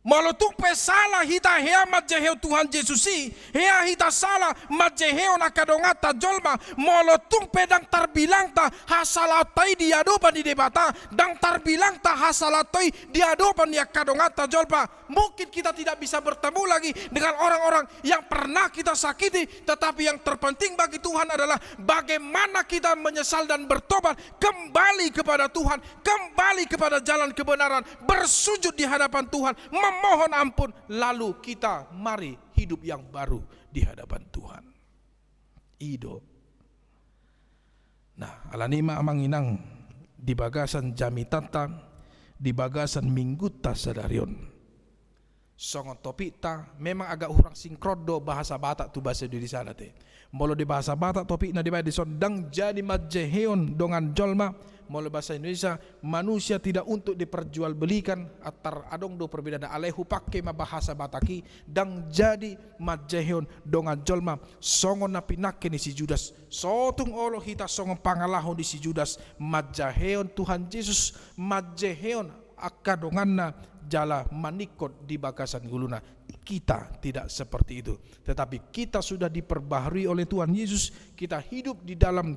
Molo tung pe sala hita hea manjehehon Tuhan Jesus i, hea hita sala manjehehon angka donganta jolma, molo tung pe ndang tarbilangta hasalaonta i di adopan ni Debata, ndang tarbilangta hasalaonta i di adopan ni angka donganta jolma, mungkin kita tidak bisa bertemu lagi dengan orang-orang yang pernah kita sakiti, tetapi yang terpenting bagi Tuhan adalah bagaimana kita menyesal dan bertobat, kembali kepada Tuhan, kembali kepada jalan kebenaran, bersujud di hadapan Tuhan, memohon ampun, lalu kita mari hidup yang baru di hadapan Tuhan. I do. Nah, alani i ma amang inang di bagasan jamitanta, di bagasan minggunta sadari on. Songon topikta, memang agak hurang sinkron do bahasa Batak tu bahasa Indonesia na te. Molo di bahasa Batak topikna dibaen dison, ndang jadi manjehehon dongan jolma, molo bahasa Indonesia, manusia tidak untuk diperjualbelikan, antar adong do perbedaanna, alai hupake ma bahasa Batak i, ndang jadi manjehehon dongan jolma, songon na pinangke ni si Judas. So tung olo hita songon pangalaho ni si Judas, manjehehon Tuhan Jesus, manjehehon angka donganna jala maningkot di bagasan ngoluna. Kita tidak seperti itu. Tetapi kita sudah diperbaharui oleh Tuhan Yesus, kita hidup di dalam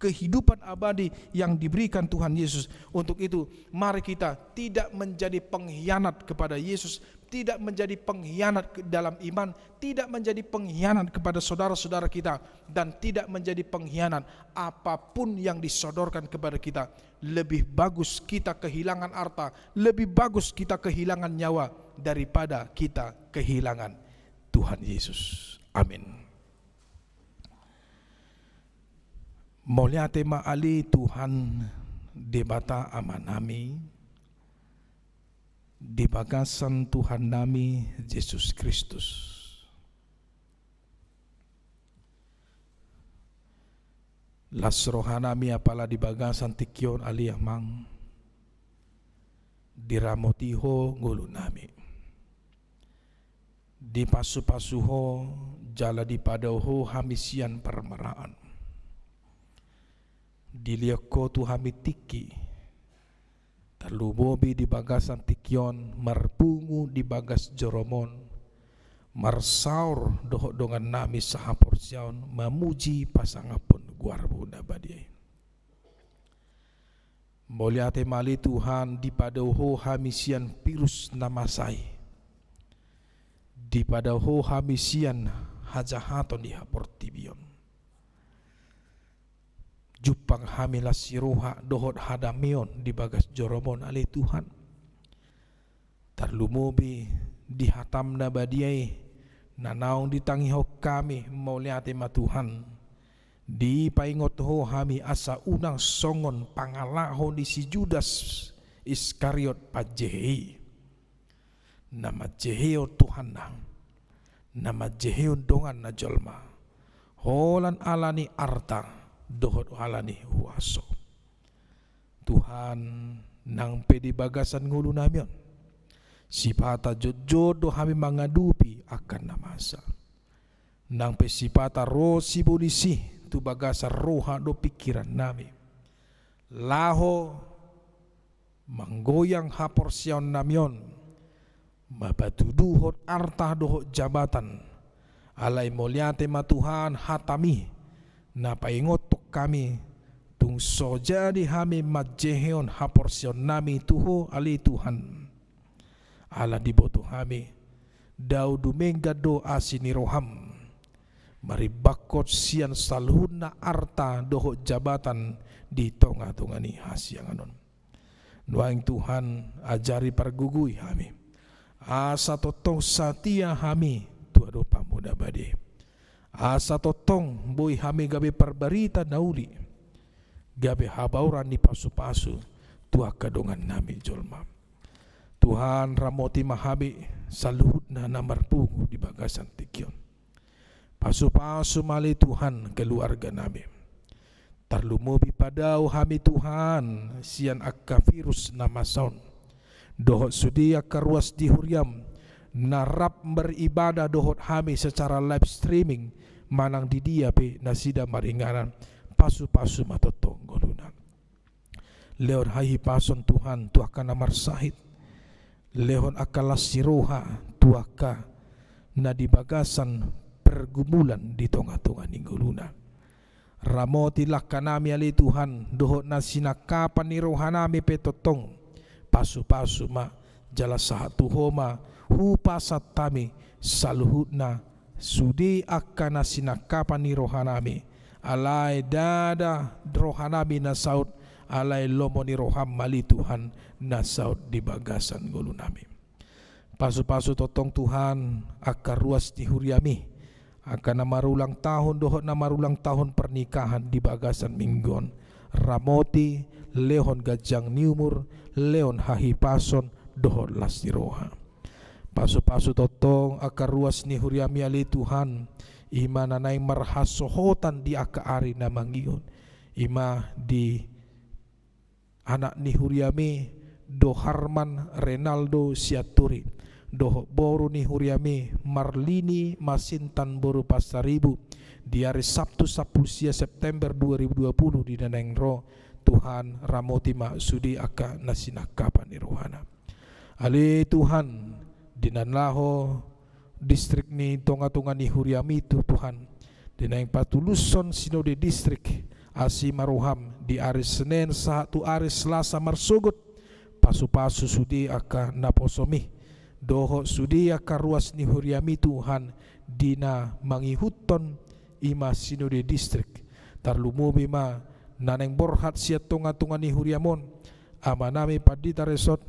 kehidupan abadi yang diberikan Tuhan Yesus. Untuk itu, mari kita tidak menjadi pengkhianat kepada Yesus, tidak menjadi pengkhianat ke-, dalam iman, tidak menjadi pengkhianat kepada saudara-saudara kita, dan tidak menjadi pengkhianat apapun yang disodorkan kepada kita. Lebih bagus kita kehilangan harta, lebih bagus kita kehilangan nyawa daripada kita kehilangan Tuhan Yesus. Amin. Mauliate ma ale Tuhan Debata Amanami, di bagasan Tuhannami Jesus Kristus. Las rohanami apala di bagasan tingki on ale Amang, diramoti Ho ngolunami. Dipasupasu Ho, jala dipadao Ho hami sian parmaraan. Dilehon Ho tu hami tingki, tarlumobi di bagasan tingki on, marpungu di bagas joroM on, marsaor dohot dongannami sahaporseaon, mamuji pasangaphon goarMu na badia i. Mauliate ma ale Tuhan, dipadao Ho hami sian virus na masa i. Dipadao Ho hami sian hajahaton di haportibi on. Jumpang hami las ni roha dohot hadameon di bagas joroM on ale Tuhan. Tarlumobi di hataM na badia i, na naung ditangihon hami, mauliate ma Tuhan. Dipaingot Ho hami asa unang songon pangalaho ni si Judas Iskariot panjehe i. Na manjehehon Tuhanna, na manjehehon donganna jolma, holan ala ni arta, dohot ala ni huaso. Tuhan, nang pe di bagasan ngolunami on, sipata jotjot do hami mangadopi angka na masa. Nang pe sipata ro sibolis i tu bagasan roha dohot pingkirannami, laho manggoyang haporseaonnami on, mapatuduhon arta dohot jabatan. Alai mauliate ma Tuhan hataMi, na paingothon hami, tung so jadi hami manjehehon haporseaonnami tu Ho ale Tuhan. Ala diboto hami, dao dumenggan do asi ni rohaM, marimbanghon sian saluhutna arta dohot jabatan di tongatonga ni hasiangan on. Nuaeng Tuhan, ajari pargogoi hami, asa tongtong satia hami tu adopanMu na badia i. Asa tongtong boi hami gabe parbarita na uli, gabe habaoran ni pasupasu tu angka dongannami jolma. Tuhan, ramoti ma hami saluhutna na marpungu di bagasan tingki on. Pasupasu ma ale Tuhan keluarganami. Tarlumobi padao hami Tuhan sian angka virus na masa on, dohot sude angka ruas ni huriaM na rap beribadah dohot hami secara live streaming, manang di dia pe nasida maringanan. Pasupasu ma tongtong ngoluna. Lehon hahipason Tuhan tu angka na marsahit. Lehon angka las ni roha tu angka na di bagasan pergumulan di tongatonga ni ngoluna. Ramoti langkanami ale Tuhan, dohot na sinangkapan ni rohanami pe tongtong. Pasupasu ma, jala sahat tu Ho ma hupasahat hami saluhutna sude angka na sinangkapan ni rohanami. Alai ndada rohanami na saut, alai lomo ni rohaM ma ale Tuhan na saut di bagasan ngolunami. Pasupasu tongtong Tuhan angka ruas ni huriaMi, angka na marulang tahun dohot na marulang tahun pernikahan di bagasan minggu on. Ramoti, lehon ganjang ni umur, lehon hahipason dohot las ni roha. Pasupasu tongtong angka ruas ni huriaMi ale Tuhan, i ma na naeng marhasohotan di angka ari na mangihut, i ma di anak ni huriaMi Doharman Renaldo Sianturi, dohot boru ni huriaMi Marlini Masintan boru Pasaribu, di ari Sabtu sampulu sia September dua ribu dua puluh di na naeng ro. Tuhan, ramoti ma sude angka na sinangkapan ni rohana. Ale Tuhan, di na laho distrik ni tongatonga ni huriaMi tu Tuhan, di naeng patulushon sinode distrik, Asi ma roham di ari Senen sahat tu ari Selasa marsogot, pasu-pasu sude angka naposom i, dohot sude angka ruas ni huriam i Tuhan, di na mangihuthon i ma sinode distrik. Tarlumobi ma na naeng borhat sian tonga-tonga ni huriam on, amanami Pandita Resort,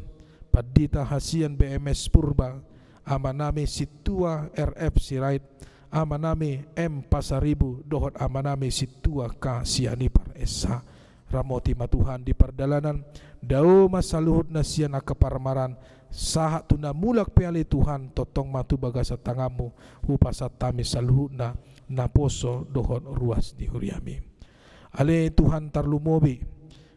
Pandita hasian B M S Purba, amanami Sintua R F Sirait, amanami M Pasaribu, dohot amanami Sintua K Sianipar S H. Ramoti ma Tuhan di pardalanan, dao ma saluhutna sian angka parmaraan, sahat tu na mulak pe ale Tuhan, tongtong ma tu bagasan tanganmu, hupasahat hami saluhutna, naposo dohot ruas ni huriam i. Ale Tuhan, tarlumobi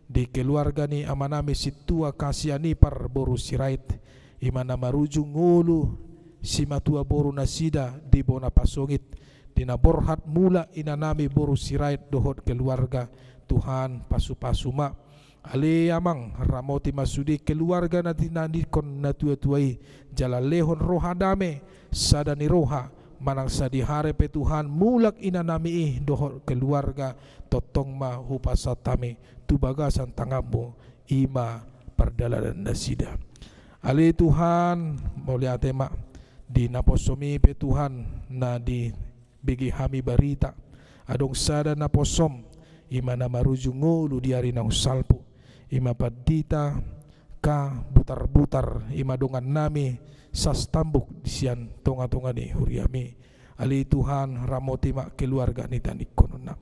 di keluarga ni amanami Sintua K Sianipar boru Sirait, i ma na marujung ngolu simatua boru nasida di bona pasogit, di na borhat mulak inanami boru Sirait dohot keluarga, Tuhan pasu-pasu ma. Ale Amang, ramoti ma sude keluarga na tinadingkon natua-tua i, jala lehon roha dame, sada ni roha, manang sadihari pe Tuhan mulak inanami i dohot keluarga, tongtong ma hupasahat hami tu bagasan tanganmu, i ma pardalanan nasida. Ale Tuhan, mauliate ma di naposom i pe Tuhan, na dibege hami barita, adong sada naposom, i ma na marujung ngolu di ari naung salpu, i ma Pandita K Butarbutar, i ma dongannami Sastambuk di sian tonga-tonga ni huriam i. Ale Tuhan, ramoti ma keluarga na tinadingkononna.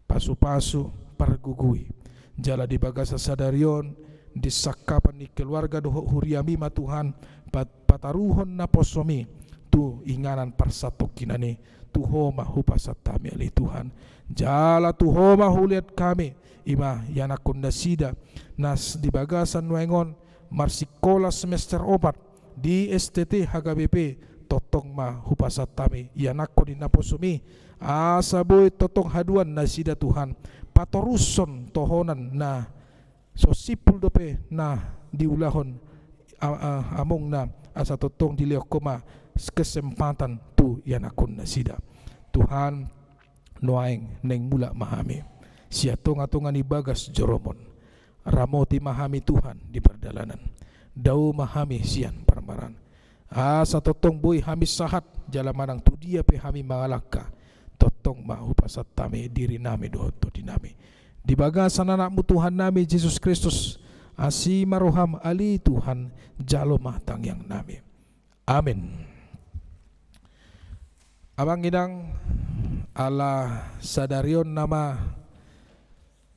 Pasu-pasu, pargogoi. Jala di bagasan sadari on, di sangkapan ni keluarga dohot huriam i ma Tuhan, pat-, pataruhon naposom i tu inganan parsatongkinan i, tu Ho ma hupasahat hami ale Tuhan. Jala tu Ho ma huliat hami, i ma ianakhon nasida, na s-, di bagasan nuaeng on, marsikola semester opat, di S T T H K B P, tongtong ma hupasahat hami ianakhon ni naposom i, asa boi tongtong haduan nasida Tuhan, patorushon tohonan na so simpul dope na diulahon a-, a-, amongna, asa tongtong dilehon Ho ma s-, kesempatan tu ianakhon nasida. Tuhan, nuaeng naeng mulak ma hami sian tonga-tonga ni bagas jorom on. Ramoti ma hami Tuhan di pardalanan. Dao ma hami sian parmaraan. Asa tongtong boi hami sahat, jala manang tu dia pe hami mangalangka, tongtong ma hupasahat hami dirinami dohot tondinami. Di bagasan Anakmu Tuhannami Jesus Kristus, asi ma roham ale Tuhan, jalo ma tangiangnami. Amen. Amang inang, ala sadari on nama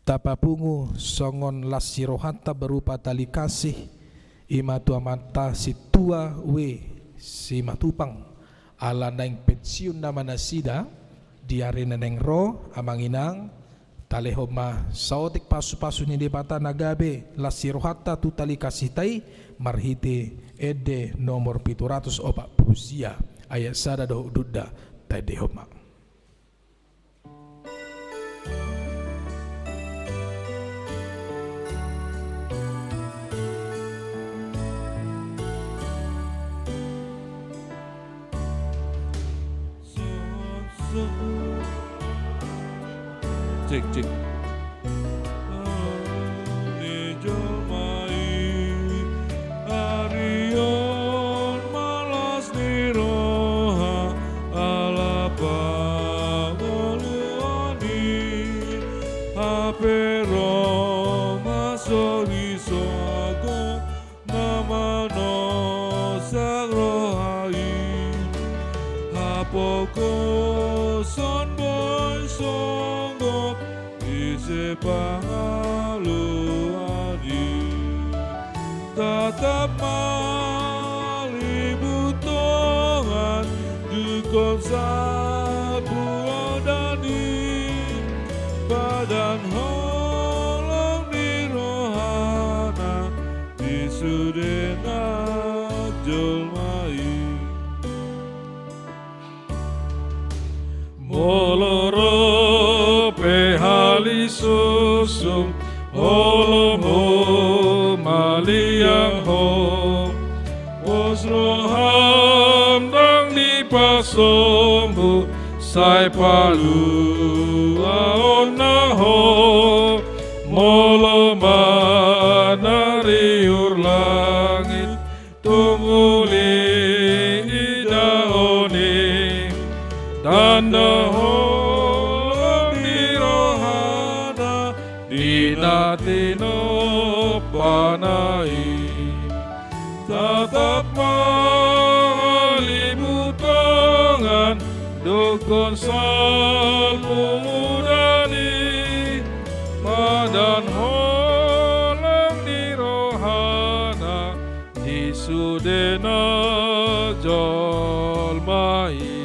tapapungu songon las ni rohanta berupa tali kasih, i ma tu amanta Sintua W Simatupang, ala naeng pensiun nama nasida, di ari na naeng ro, amang inang, talehon ma saotik pasu-pasu ni Debata na gabe las ni rohanta tu tali kasihta i, marhite ende nomor pitu ratus opat pulu sia, ayat sada dohot dua, taendehon ma. Cek, cek. Ni jolma i ari on ma las ni roha ala pangoluan i, hape ro ma sorisoago na manosak roha i. Hapogoson boi songgop ise pangaluan i. Tatap ma libu tongan dungkon sapuadan i. Padan holong ni rohana di sude na jolma i. Molo ro pe hali susum, holom ho maliang ho. Pos roham ndang dipasombu, sai paluaonna ho. na tinompana i. Tatap ma halimut dongan dohot salpu mudana i, padan holong ni rohana di sudena jolma i.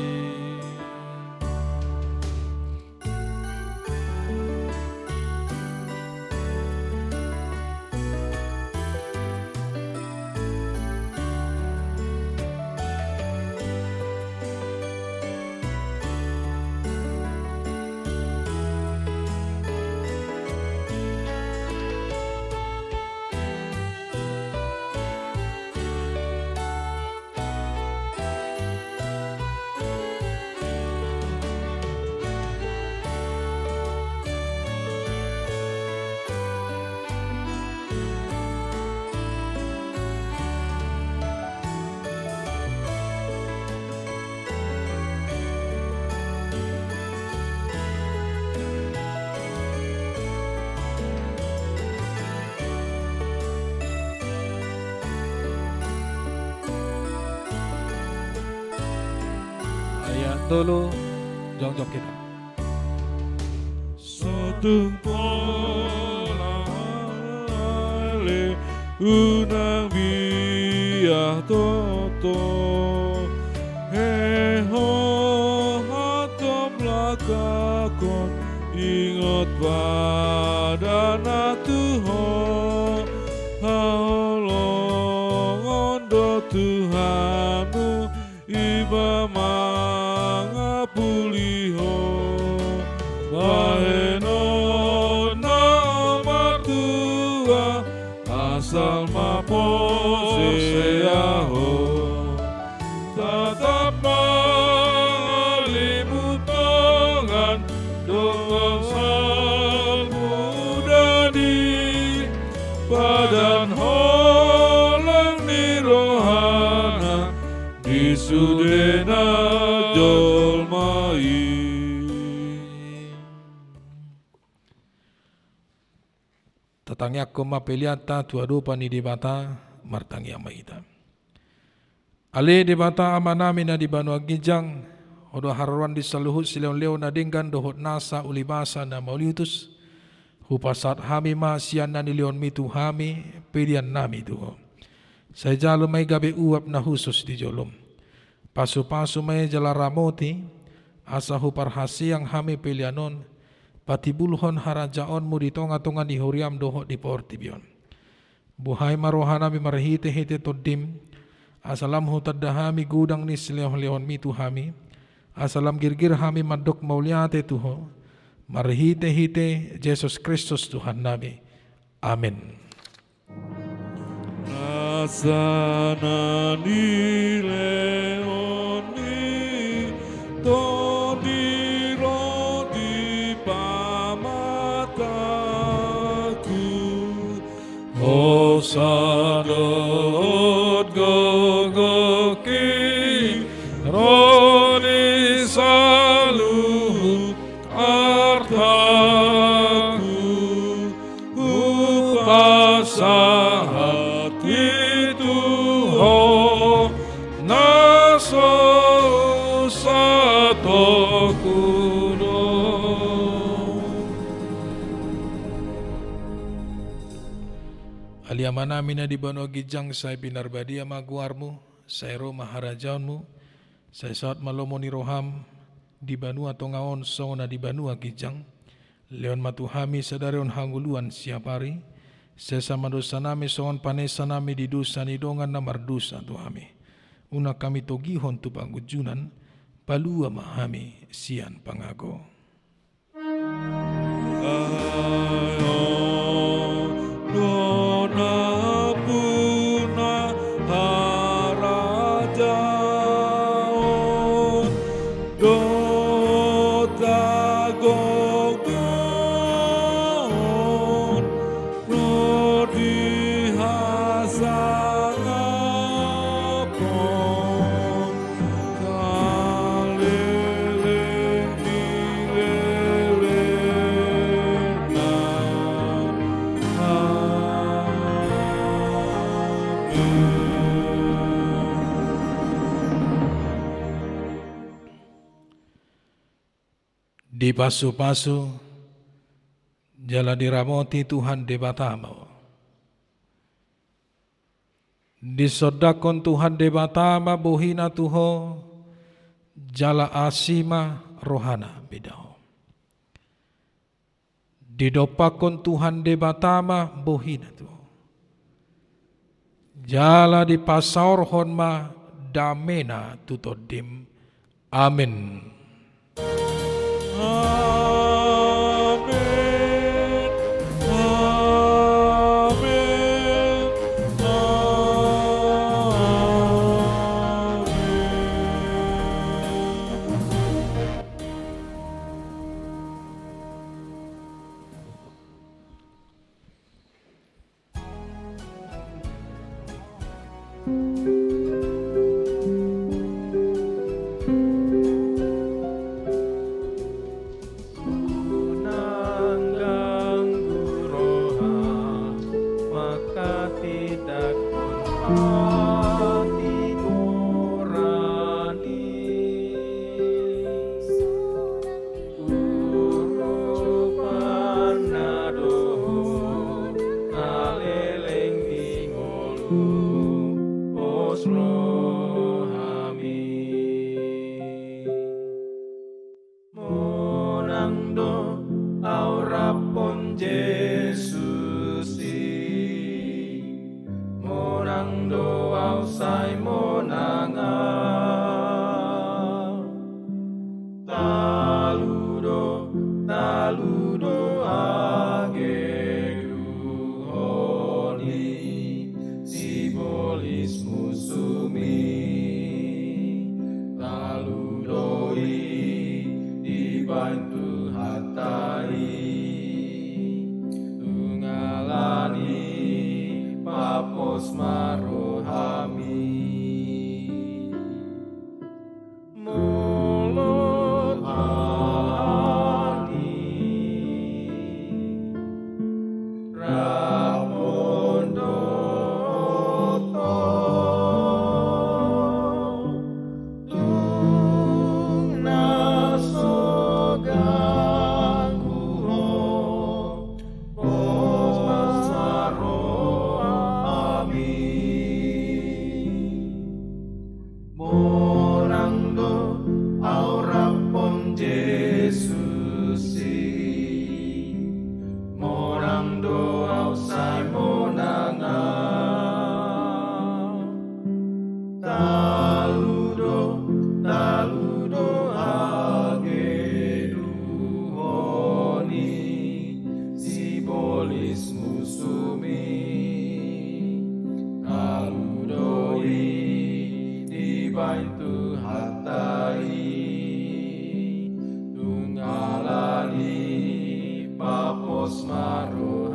Ayat tolu, jongjong hita. Sotung pola ale unang biar toto. He ho, hatop langkangkon, ingot padan na tu ho. Haholongon do Tuhanmu, i ma mangapuli ho. Bahenon na martua, asal ma porsea ho. Tatap ma halimut dongan dohot salpu mudana i, padan holong ni rohana di sudena jolma i. Tatangiangkon ma peleanta tu adopan ni Debata. Martangiang ma hita. Ale Debata Amanami na di banua ginjang, Ho do haroroan di saluhut silehonlehon na denggan dohot nasa ulibasa na mauliutus. Hupasahat hami ma sian na nilehonmi tu hami peleannami tu Ho. Sai jalo ma i gabe uap na hushus di jolom. Pasupasu ma i jala ramoti, asa huparhaseang hami pelean on, patimbulhon harajaonmu di tongatonga ni huriam dohot di portibi on. Buhai ma rohanami marhitehite Tondim, asa lam hutanda hami godang ni silehonlehonmi tu hami, asa lam girgir hami mandok mauliate tu Ho, marhitehite Jesus Kristus Tuhannami. Amen. Nasa na nilehon ni Tondi ro di pamatangku, hosa dohot gogongki ro di saluhut artaku. Hupasahat i tu Ho, na so husatongku do. Ale Amanami na di banua ginjang, sai pinarbadia ma goarmu, sai ro ma harajaonmu, sai saut ma lomo ni roham di banua tonga on songon na di banua ginjang. Lehon ma tu hami sadari on hangoluan siapari. Sesa ma dosanami songon panesanami di dosa ni dongan na mardosa tu hami. Unang hami togihon tu pangunjunan, palua ma hami sian pangago. Ai Ho do nampuna harajaon dohot hagogoon ro di hasangapon saleleng ni Dipasupasu jala diramoti Tuhan Debata ma ho. Disondangkon Tuhan Debata ma bohiNa tu ho, jala asi ma rohaNa mida ho. Didompakkon Tuhan Debata ma bohiNa tu ho, jala dipasaorhon ma dameNa tu tondim. Amen. Amen. Amen. Amen. Unang ganggu roha, manghatindanghon hatigoran i. Urupan na dohot na leleng di ngolu, pos rohami. Monang do au raphon Jesus i, monang do au sai monang au. Talu do, talu do hageduhon i, sibolis musum i. Talu do i dibahen Tuhanta i, tu ngalan i papos ma rohami. Molo hami raphon dohot ho, tung na so ganggu ho, pos ma rohami. Monang do au raphon Jesus i, monang do au sai monang au. Talu do, talu do hageduhon i, sibolis musum i. Talu do i dibahen Tuhanta i, tu ngalan i papos ma rohami.